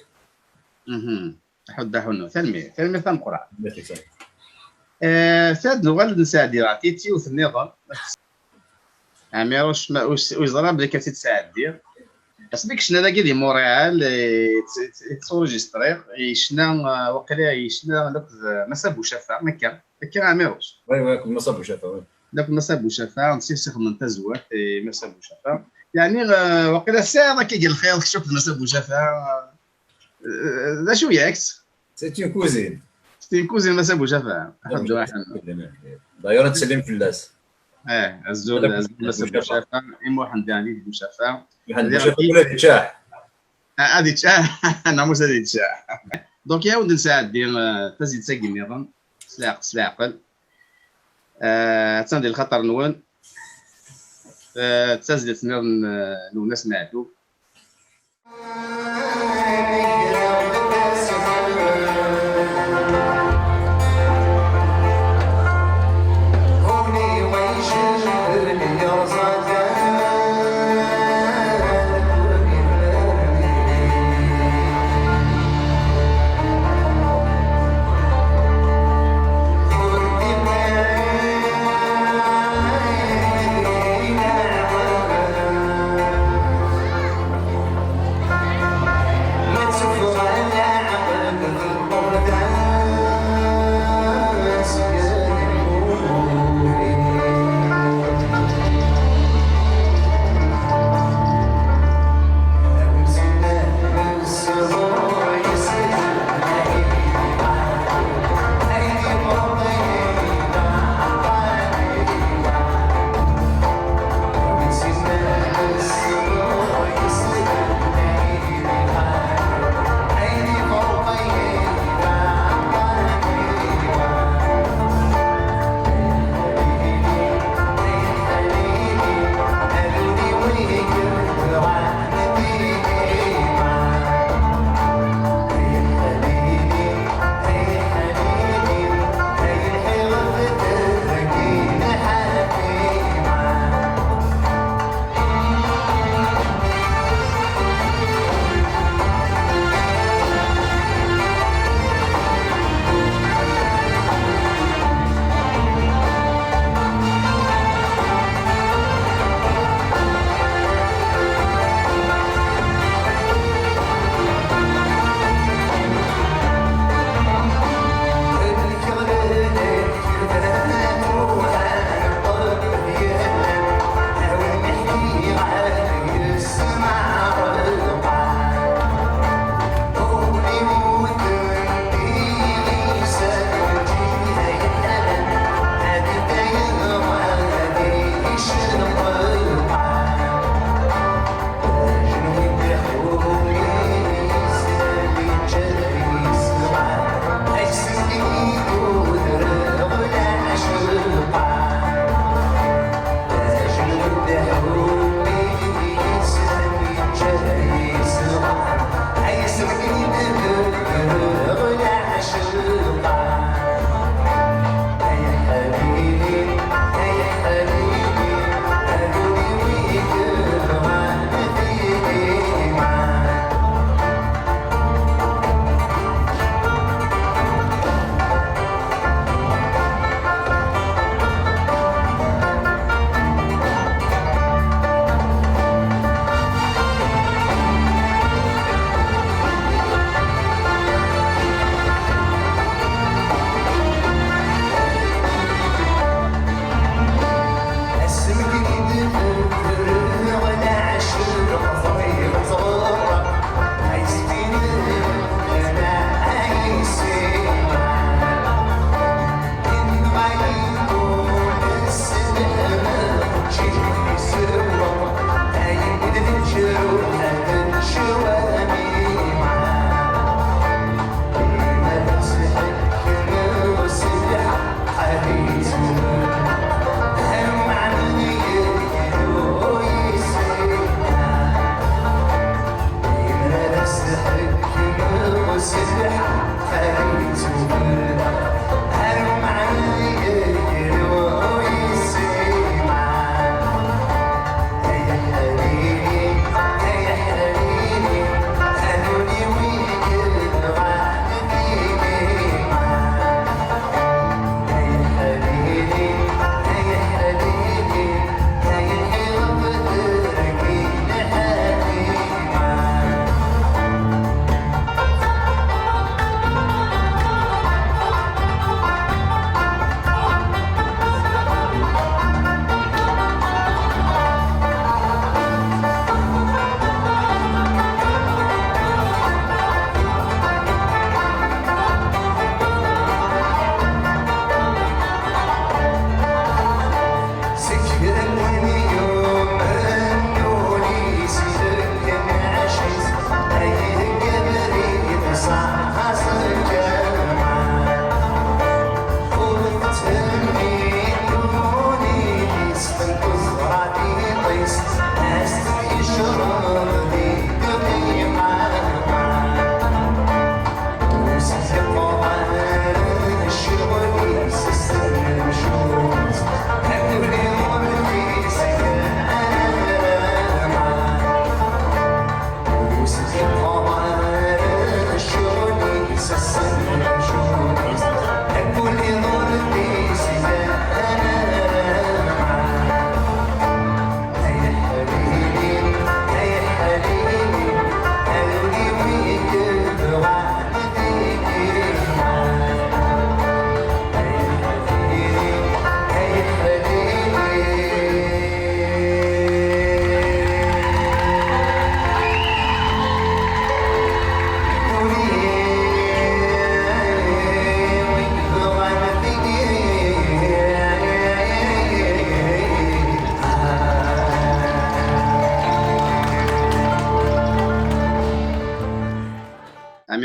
Mhm. Ḥudda ḥunnu. Tanemmirt. Tanemmirt tameqqrant. Merci, ça. Eh, tad nuɣal ad nesɛeddi ɣer tidet yiwet nniḍen. Ɛmiruc, ma, ur s-, ur yeẓra belli kan tt-id-sɛeddiɣ. Asmi yecna dagi di Montréal, eh, tt-, tt-, tt-, enregistriɣ, yecna, eh, waqila yecna akked, eh, Massa Bucafa, akka, akka Ɛmiruc. Oui, oui, akked Massa Bucafa, oui. Akked Massa Bucafa, nsi sixedmen tazwart, eh, Massa Bucafa. Yeɛni, eh, waqila tesɛiḍ akka deg lxiḍ, kečč akked Massa Bucafa, eh, d acu yak? C'est une cousine. C'est une cousine, Massa Bucafa. Ḥuddu ḥunnu. D'ailleurs, nettsellim fell-as. Eh, azul, azul, Massa Bucafa. I Muḥend Ɛli Bucafa. Muḥend Bucafa, ula d iččaḥ. Ah, ad iččaḥ. Namus ad iččaḥ. Donc, ya wen-d nesɛeddi, eh, tazlit-agi nniḍen. S leɛqel, s leɛqel. Eh, attan di lxaṭer-nwen. Eh, d tazlit nniḍen, eh, n Lwennas Meɛtub.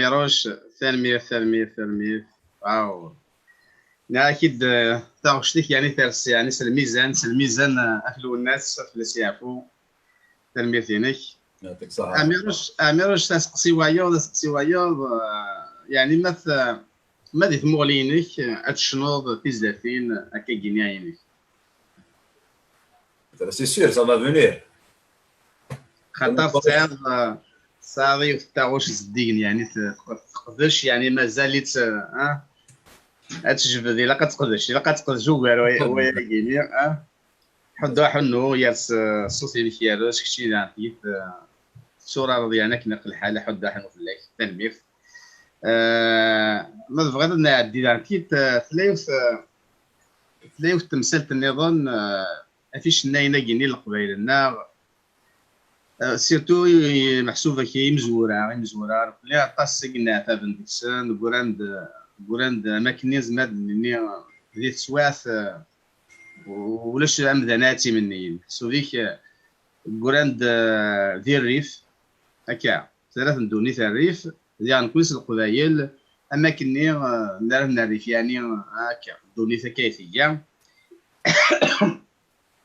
Amiruc, tanemmirt, tanemmirt, tanemmirt. Waw. Nniɣ-ak-id, eh, taɣect-ik, yeɛni, ters, yeɛni, s lmizan, s lmizan, eh, af Lwennas, af Lesiɛfu. Tanemmirt-inek. Yɛṭik ṣṣeḥḥa. Amiruc, Amiruc, aseqsi wayeḍ, aseqsi wayeḍ, eh, yeɛni, ma t-, ma di tmuɣli-inek, eh, ad tecnuḍ tizlatin, eh, akka gini-inek? C'est sûr, ça va venir. Xaṭer tesɛiḍ, tesɛiḍ yiwet n taɣuct zeddigen, yeɛni te-, teqdec, yeɛni mazal-itt, ah, ad tejbed, ilaq ad teqdec, ilaq ad teqdec ugar way-, wayagi-nni, ah. Ḥuddu aḥunnu, yers, eh, ṣṣut-inek yerres, keččini daɣen tgit, eh, tetturareḍ, yeɛni akken ilaq lḥal, ḥuddu aḥunnu fell-ak, tanemmirt. Eh, ma tebɣiḍ ad nɛeddi daɣen tgit, eh, tella yiwet, eh, tella yiwet n temsalt nniḍen, eh, ɣef icennayen-agi-nni n Leqbayel-nneɣ, eh, surtout i, meḥsub akka imezwura, imezwura, nekkni aṭas i yenneɛtaben deg-sen, gguran-d, gguran-d am akken nezmer ad d-nini di teswiɛt, eh, ulac amdan ara tt-imenniyen. Meḥsub-ik, eh, gguran-d, eh, di rrif, akka, tlata n ddunit rrif, diɣ nekkni s Leqbayel, am akken-nni, eh, nra n rrif, yeɛni, eh, akka, ddunit akka ay tga.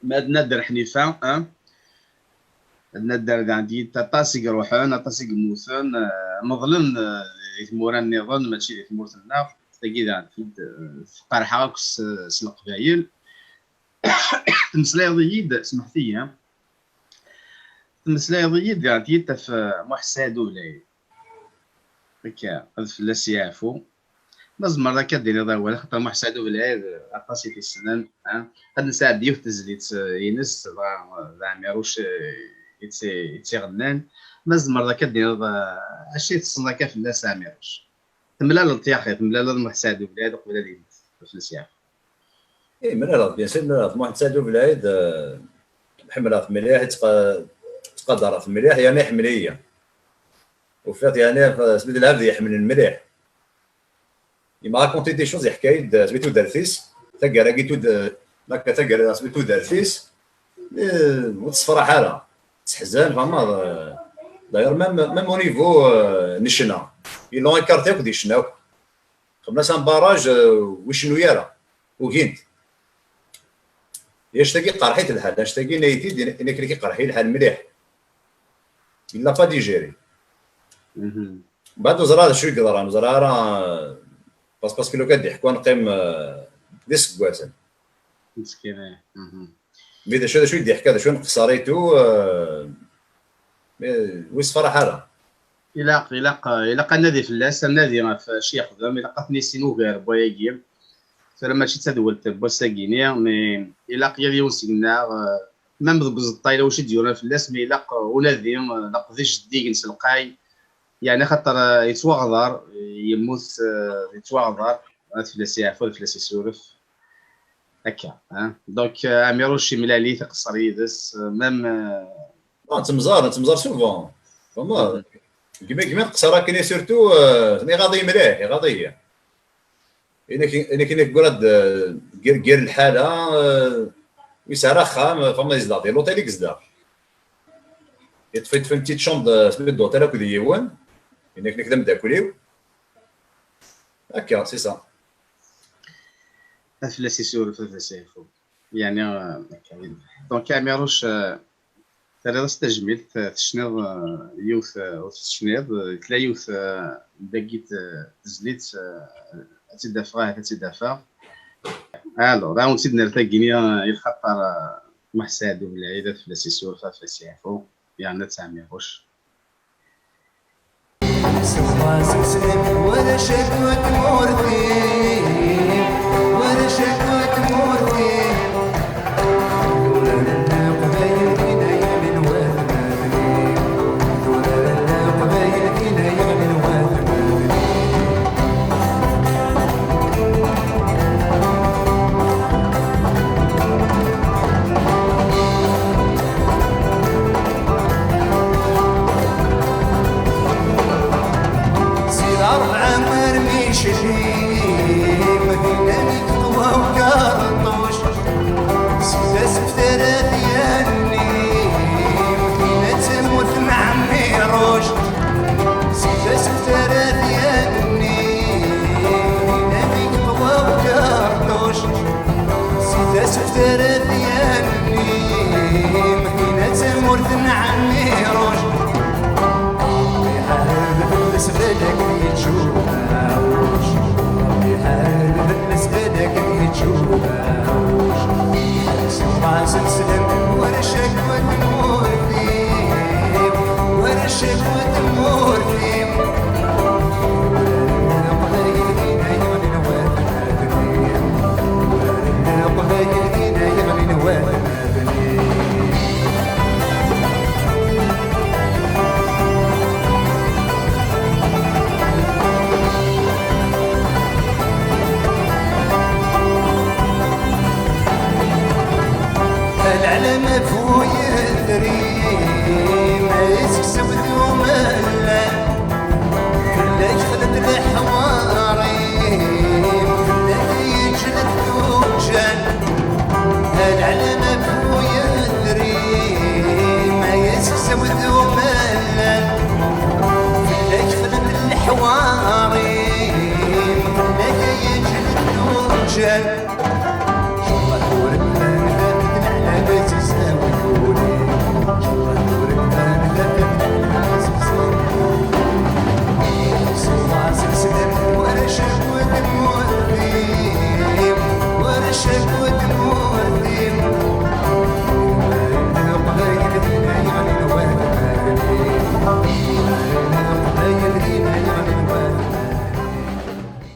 Ma ad nadder Ḥnifa, ah, ad nadder daɣen tgit aṭas i iruḥen, aṭas i yemmuten, eh, meḍlen, eh, di tmura nniḍen, mačči di tmurt-nneɣ. Tagi daɣen tfid, eh, tqerḥeɣ akk s, s Leqbayel. Temmeslayeḍ-iyi-d, smeḥt-iyi, ah. Temmeslayeḍ-iyi-d daɣen tgit ɣef, eh, Muḥ Saɛid Ubelɛid. Akka, ad fell-as yeɛfu. Ma tzemreḍ akka ad d-tiniḍ awal, axaṭer Muḥ Saɛid Ubelɛid, aṭas i t-issnen, ha? Ad nesɛeddi yiwet tezlit, eh, ines, dɣa, eh, d Ɛmiruc, eh, i tt-, i tt-iɣennan. Ma tzemreḍ akka ad d-tiniḍ, eh, acu i tessneḍ akka fell-as a Ɛmiruc? Temlaleḍ-t yaxi, temlaleḍ Muḥ Saɛid Ubelɛid uqbel ad yemmet, fell-as yeɛfu. Eh, mlaleɣ-t, bien sûr, mlaleɣ-t. Muḥ Saɛid Ubelɛid, eh, ḥemmleɣ-t mliḥ, ttqa-, ttqadareɣ-t mliḥ, yerna iḥemmel-iyi. Ufiɣ-t, yeɛni, asmi d lɛebd yeḥemmlen mliḥ. Il m'a raconté des choses, yeḥka-yi-d asmi tudert-is, taggara-agi tud-, akka taggara asmi tudert-is, eh, ur tessefraḥ ara. Teḥzen, vraiment, eh, d'ailleurs, même, même au niveau, eh, n ccna, ils l'ont écarté akk di ccna akk. Xedmen-as un barrage, eh, ur icennu ara, ugin-t. Annect-agi iqerḥ-it lḥal, annect-agi, nna-yi-t-id, nekk iqerḥ-iyi lḥal mliḥ. Il l'a pas digéré. Mhm. Mbeɛd ur ẓriɣ d acu i yeḍran, ur ẓriɣ ara, parce, parce que lukan d-iḥekku ad neqqim, euh, d iseggasen. Meskin, eh. Mhm. Mais d acu, d acu i d-iḥka, d acu i nqeṣṣer et tout, euh, mais ur yessefraḥ ara. Ilaq, ilaq, ilaq ad nadi fell-as, ad nadi ɣef acu yexdem, ilaq ad t-nissin ugar n wayagi. Tura mačči d tadwelt n wass-agi-ni, mais ilaq yal yiwen seg-nneɣ, euh, même deg uẓeṭṭa yella wacu i d-yuran fell-as, mais ilaq, euh, unadi, euh, leqdic zeddigen s lqay, yeɛni axaṭer, euh, yettwaɣḍer, yemmut, euh, yettwaɣḍer, ad fell-as yeɛfu, ad fell-as isuref. Akka, hein. Donc, euh, Ɛmiruc imlal-it, iqeṣṣer yid-s, euh, même, euh, Ah, nettemẓar, nettemẓar souvent. Vraiment, mhm. Gmi, gmi nqeṣṣer akken, et surtout, euh, iɣaḍ-iyi mliḥ, iɣaḍ-iyi. Inek, inek, inek, gurad, euh, gir, gir lḥala, euh, yesɛa axxam, euh, fama yezdeɣ di l'hôtel i yezdeɣ. Yeṭṭef, yeṭṭef une petite chambre de, de d'hôtel akked yiwen. Inek, nek d ameddakel-iw. Akka, c'est ça. Ad fell-as isuref, ad fell-as yeɛfu. Yeɛni, euh, akka. Donc, Ɛmiruc, euh, terriḍ-as tajmilt, euh, tecniḍ, euh, yiwet, euh, ur tettecniḍ, euh, tella yiwet, euh, dagi t-, tezlit, euh, ad tt-id-afeɣ, ahat ad tt-id-afeɣ. Alors, ad wen-tt-id-nerr tagini, euh, i lxaṭer, euh, Muḥ Saɛid Ubelɛid, ad fell-as isuref, ad fell-as yeɛfu, yerna d Ɛmiruc. Si larebɛa armi icelli, Slam, war acak wa tmurt-im, war acak wa tmurt-im. Leqbayel dina yeɣlin watmaten-im, Leqbayel dina yeɣlin watmaten-im. Lɛelma bu yetrim, ay seksu d umellal, fell-ak xlent leḥwarim, fell-ak yeǧled tuǧǧal. Lɛelma bu yetrim, ay seksu d umellal, fell-ak xlent leḥwarim, fell-ak yeǧled tuǧǧal.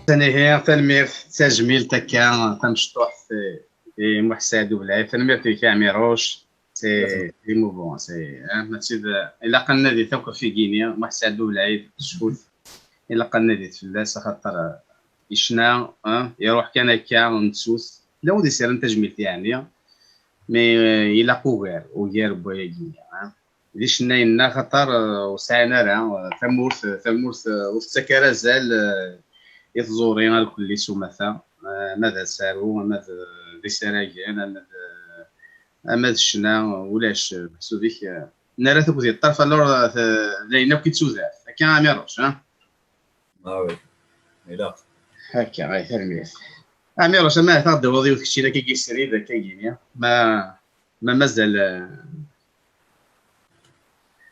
Anihi, tanemmirt, tajmilt akka tamecṭuḥt i Muḥ Saɛid Ubelɛid. Tanemmirt-ik a Ɛmiruc. C'est émouvant, c'est, hein, mačči d, ilaq ad nnadit akk ɣef wigini, Muḥ Saɛid Ubelɛid, cfut. Ilaq ad nnadit fell-as, axaṭer, euh, icna, hein, iruḥ kan akka, nettut. Llan wid isirren tajmilt, yeɛni, mais, euh, ilaq ugar, ugar n wayagi, hein. D icennayen-nneɣ, axaṭer, euh, ur sɛin ara, euh, tamurt, euh, tamurt, euh, ur tettak ara azal, euh, i tẓuri, alkulli s umata, euh, ama d asaru, ama d, d isaragen, ama d, ama d ccna, ulac, meḥsub-ik, euh, nerra-t akked yeṭṭerf, alors, euh, d ayen akk i d tudert. Akka, a Ɛmiruc, ha? Ah oui, ilaq. Akka, ay, tanemmirt. A Ɛmiruc, ama ahat ad d-tawiḍ yiwet keččini akka srid, akka gini. Ma, ma mazal, euh,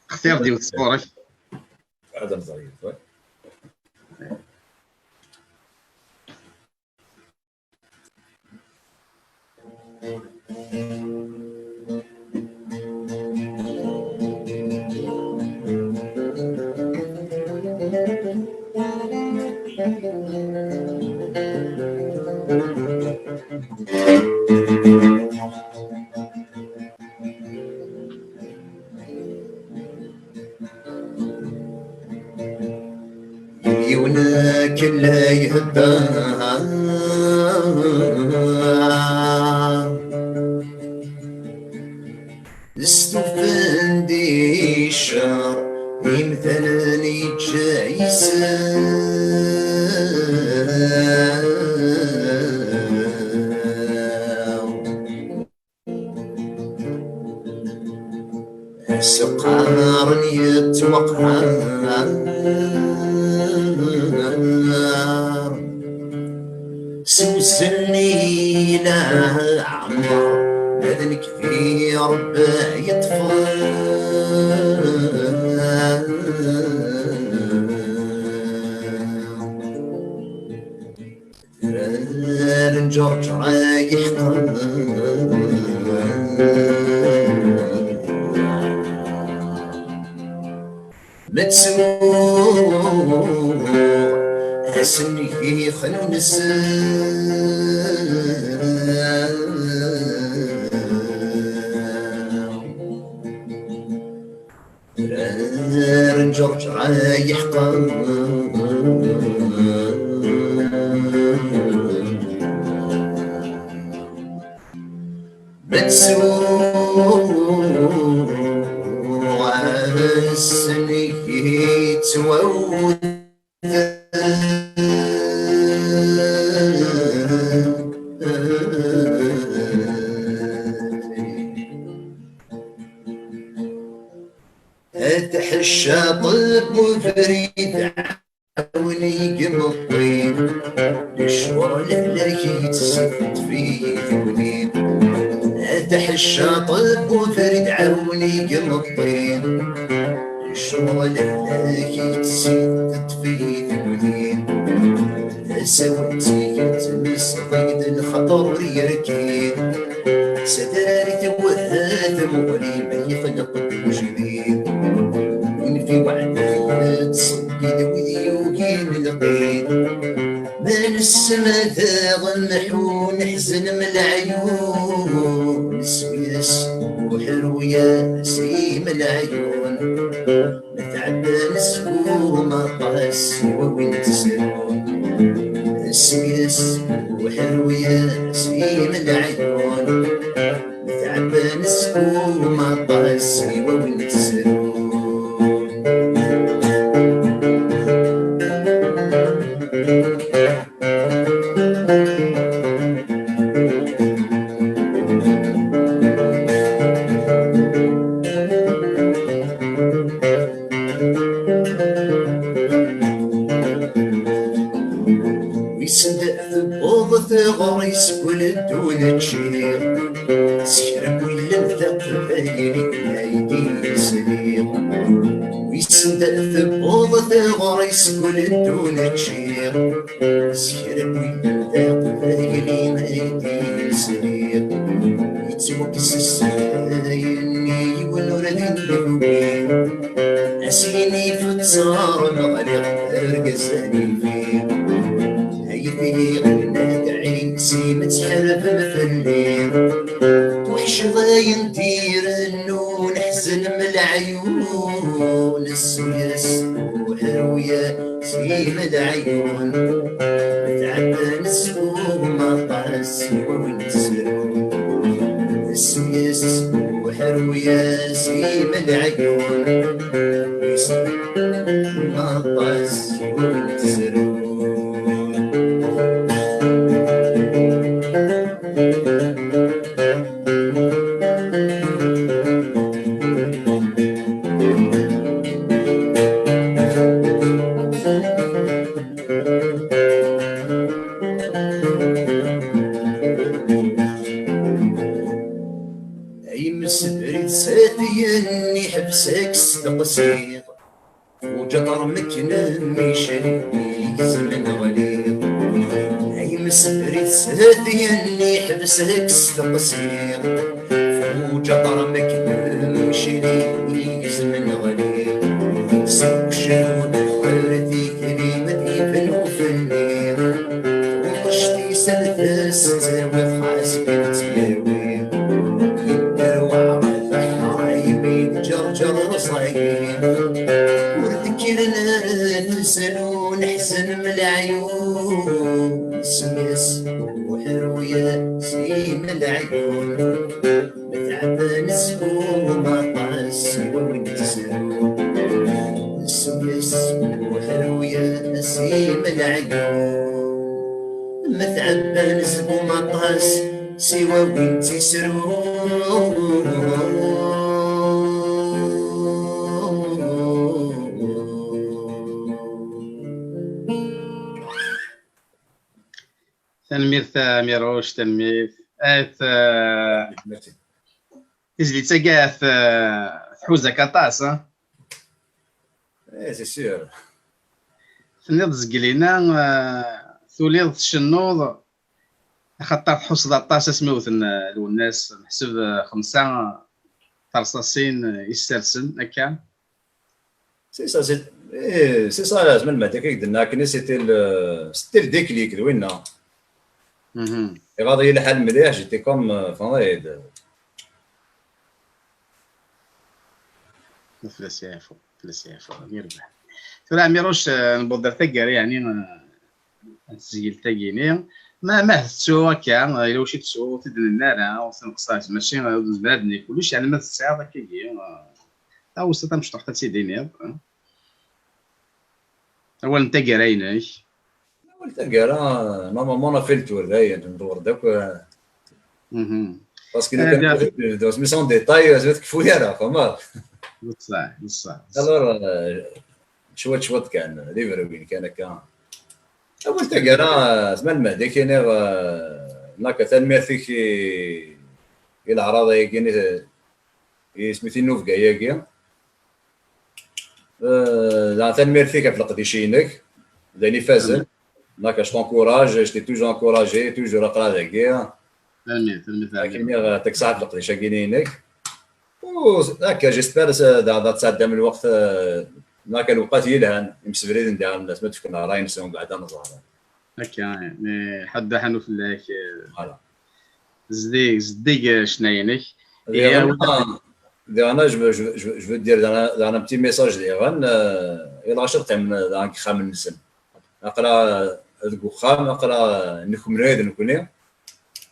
xtir-d yiwet sɣur-k. Ad nẓer yiwet, ouais. Yiwen akken la ihedder, stufen di ccer, imdanen yeǧǧa yis-s. Aseqqaren yettwaqhar s usenni leɛmer, ma d nekk di Rebbi yeṭṭfen. Drar n Ǧerǧer ay iḥeqren. Ma ttuɣ ass-nni yexnunsen. Drar n Ǧerǧer ay iḥeqren. Ma ttuɣ ass-nni yettwawten. Ad tḥeccaḍ ubrid, ɛawen-iyi deg imeṭṭi, lecɣal lehlak yettseṭṭef-iyi tugdi. Ad tḥeccaḍ ubrid, ɛawen-iyi deg imeṭṭi, lecɣal lehlak yettseṭṭef-iyi tugdi. Tasa-w d tikkelt mi ṣṣeḍ-iyi-d lxaṭer ur yerkid. S adrar i tewwet Tamuɣli ma yexleq-d ujdid, win fi weɛdayet yettṣeggid wid yugin lqid. Ma nessemad aɣemḥu neḥzen m leɛyun, neswi-as uḥerwi-as i m leɛyun. Ma tɛedda neskum aṭas i wawin tesrun, neswi-as uḥerwi-as i m leɛyun. Ma tɛedda neskum aṭas i wawin tesrun. Wissen d tewweḍ teɣri seg uleddu n ččiɣ. S kra n willen taqbaylit ay d-yesliɣ. Wissen d tewweḍ teɣri seg uleddu n ččiɣ. S kra n willen taqbaylit ay d-yesliɣ. Yettwakkes ssay-nni yiwen ur d-newwi. Asin ifettaren ɣliɣ argaz anifi. Aydi ɣennad ɛinsi ma tḥerfem fell-i. Tweḥceḍ ayen d-irennu neḥzen m leɛyun. Nessu-yas uḥerwi-yas i m leɛyun. Tɛedda neskum aṭas i wawin tesrun. Nessu-yas uḥerwi-yas i m leɛyun. Wissen aṭas i wawin tesrun. Ay msebrid s at yenni ḥbes-ak s teqsiḍ. Fuǧaṭar meknen micel izem neɣliḍ. Ay msebrid s at yenni ḥbes-ak s teqsiḍ. Fuǧaṭar meknen micel izem neɣliḍ. Seg ucrun ɣer tikli ma d-ifen ufenniḍ. Uṭṭec tiseltes ttawiɣ xas kan ttlawi. Yedder waɛrab aḥray mi d-ǧerǧer rẓayi. Ur d-kkren ara teslun ḥzen m leɛyun. Nesmi-as uḥerwi-yas i m leɛyun. Ma tɛedda neskum aṭas i wawin tesrun. Nessu-yas uḥerwi-yas i m leɛyun. Ma tɛedda neskum aṭas siwa win tt-isrun. Tanemmirt a Miruc, tanemmirt. At, eh, tizlit-agi at, eh, tḥuza-k aṭas, ah? Eh, c'est sûr. Tenniḍ zgelina, eh, tuliḍ tcennuḍ, axaṭer tḥusseḍ aṭas asmi wten, eh, Lwennas, meḥsub, eh, xemsa terṣaṣin, eh, i ssersen, akka? C'est ça, c'est, eh, c'est ça, زعما المهدي كي قلنا كني، c'était le, c'était le déclic, d winna. Mhm. Iɣaḍ-iyi lḥal mliḥ, j'étais comme, euh, enfin, ouais, de- Fell-as yeɛfu, fell-as yeɛfu, yerbeḥ. Tura, Ɛmiruc, eh, newweḍ ar taggara, yeɛni, eh, n tesgilt-agi-ni. Ma, ma tettu akka, eh, yella wacu i tettu, ur t-id-nenni ara, ur t-nqeṣṣer, mačči, eh, ur nezmir ad d-nini kullec, yeɛni ma tesɛiḍ akkagi, eh, taweṣṣa tamecṭuḥt ad tt-id-tiniḍ, eh. Awal n taggara-inek. Awal n taggara, normalement, on a fait le tour, dayen, ndewwer-d akk, euh, Mhm. Parce que euh, le cas, c'est en détail, c'est que fouiller, là, comment? Bṣaḥ, bṣaḥ, bṣaḥ. Alors, euh, cwiṭ, cwiṭ kan, d ibrewin kan akka. Awal taggara, zman Mehdi kini, euh, naka tanemmirt-ik i, i leɛraḍ-agi, i, i smit i nubga-agi. Euh, la tanemmirt-ik ɣef leqdic-inek, d ayen ifazen. Naka, je t'encourage, je t'ai toujours encouragé, toujours aqra dagi. Tanemmirt, tanemmirt, tanemmirt. Akken i ɣ-, taksaɛt leqdic-agi-inek. Akka, j'espère s-, da, da tesɛeddam lweqt, eh, akka lewqat yelhan, imsebriden diɣen, ma d-fken ṛṛay-nsen, mbeɛd ad nẓer. Akka, eh, ḥedd aḥanu fell-ak, eh, Voilà. Zdig, zdig, eh, ccna-inek. Diɣen, eh, diɣen, je veux, je veux, je veux, je veux dire, diɣen, diɣen un petit message, diɣen, eh, i lɣaci qqimen, diɣen, deg yixxamen-nsen. Aql-aɣ, eh, deg uxxam, aql-aɣ, eh, nekmel aya d nekni.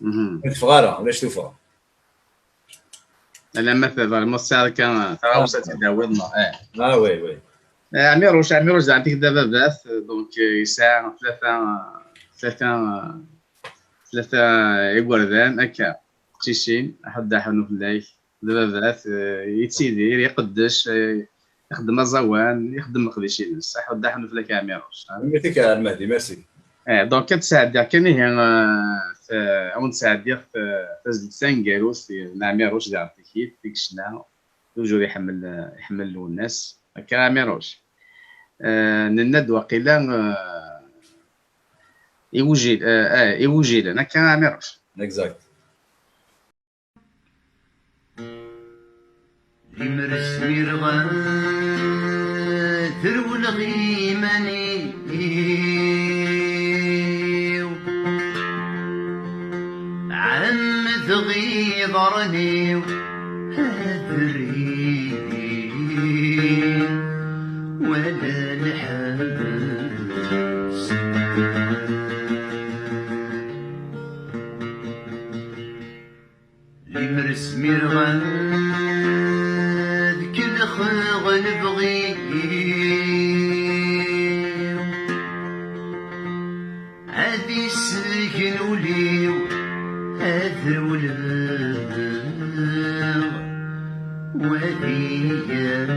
Mhm. Ur neffeɣ ara, ulac tuffɣa. Alamma t-, vraiment tesɛiḍ kan taɣawsa ad tt-id-tawiḍ, neɣ? Eh. Ah, oui, oui. Eh, Ɛmiruc, Ɛmiruc, zeɛma tikda baba-t, donc, eh, yesɛa tlata, tlata, tlata igerdan, akka, qcicin, ḥedd aḥanu fell-ak, d baba-t, eh, yettidir, iqeddec, eh, ixeddem aẓawan, ixeddem leqdic-ines. Ḥedd aḥanu fell-ak a Ɛmiruc, ha? Merci, a Lmehdi, merci. Eh, donc, ad sɛeddiɣ kan ihi, eh, t-, ad wen-sɛeddiɣ t-, tazlit taneggarut n Ɛmiruc di Ɛebdikit, deg ccna, toujours iḥemmel, eh, iḥemmel Lwennas. Akka a Ɛmiruc. Eh, nenna-d waqila, eh, iwjil-, eh, eh, igujilen. Akka a Ɛmiruc. Exact. Limer zmireɣ ad rewleɣ iman-iw, ɛemmdeɣ iḍarren-iw ad rrin wala lḥebs. Limer zmireɣ ad kelxeɣ lebɣi-iw, ad isgen ul-iw, ad rewleɣ wali-yam.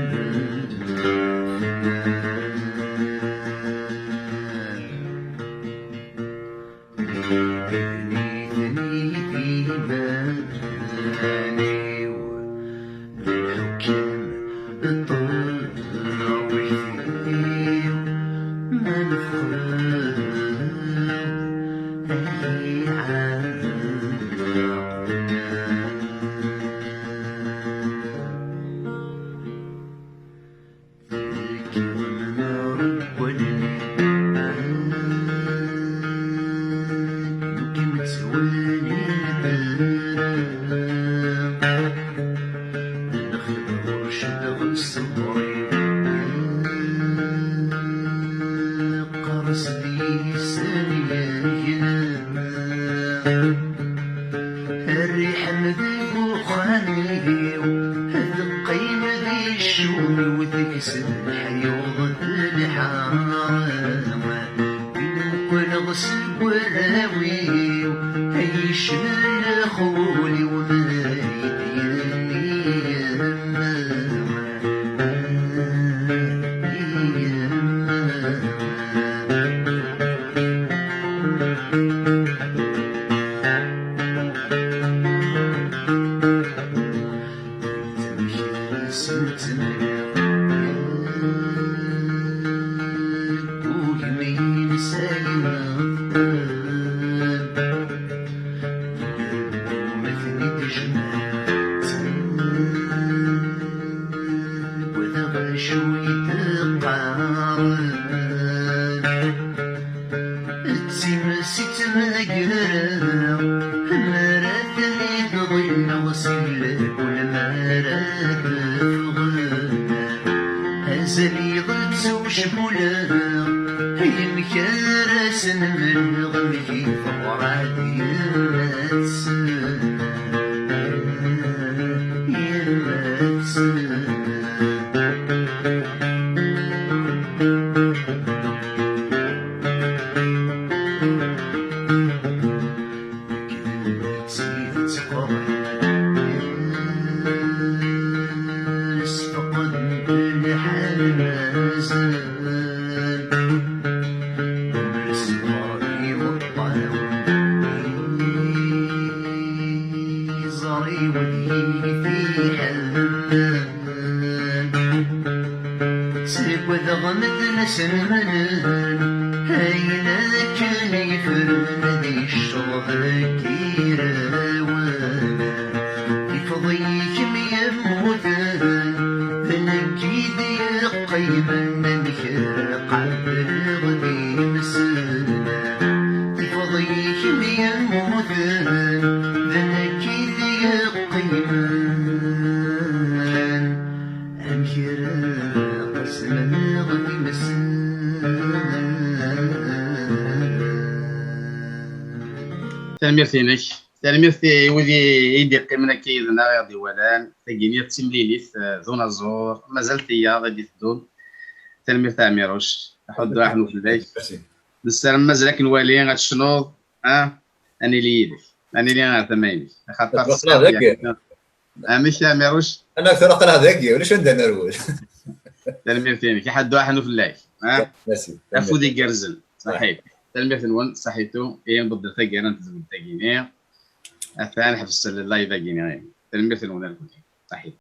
Nitni d iman-iw, lḥukem d ṭṭerrif-iw, ma nefqed ay iɛawen. Rriḥ-m deg uxxam-iw, teqqim di ccum-iw, deg-s leḥyuḍ d lḥara. Win uqleɣ seg warraw-iw, ay yecben lexwal-iw, ma ay d-yenni yemma. Wadaɣ acu i d-qqaren. D times i ttmagreɣ, mi ara ten-id-ḍilleɣ si lkul mi ara d-ffɣen. Azal iḍ ttucmuleɣ, ayen kra sen-mleɣ, mi teḍra-d yemma-tsen. Yemma-tsen. Tidet qerḥen, sfeqden lḥal mazal. Ur sbeɣ imeṭṭawen, iẓri wid i t-iḥemmlen. Ttagadeɣ medden asen-mlen, ayen akken yefren ad yecceḍ deg yirawen. Ifeḍ-iyi kemm yemmut Iman-nnek qebleɣ d imsen, tifeḍ-ik mi yemmuten, d nekk i d-yeqqimen. Amek ara qesmeɣ timsen? Tanemmirt-inek. Tanemmirt i wid i, i d-iqqimen akka yid-neɣ, i ɣ-d-iwalan. Tagi-nni d timlilit, eh, d unaẓur. Mazal tiyaḍ i d-iteddun. Tanemmirt a Ɛmiruc. Aḥuddu aḥnu fell-ak. Merci. Nessaram mazal ad k-nwali, ad tecnuḍ, ah, ad nili yid-k. Ad nili ar tama-inek. Axaṭer amek a Ɛmiruc? Ana tura aql-aɣ dagi, ulac anda nerwel. Tanemmirt-inek. Aḥuddu aḥnu fell-ak. Ah? Merci. Afud igerrzen. Ṣaḥit. Tanemmirt-nwen, ṣaḥitu. Ihi nbeddel taggara n tezwelt-agi-nni. Atan ḥbes live-agi-nni. Tanemmirt-nwen a lkul. Ṣaḥit.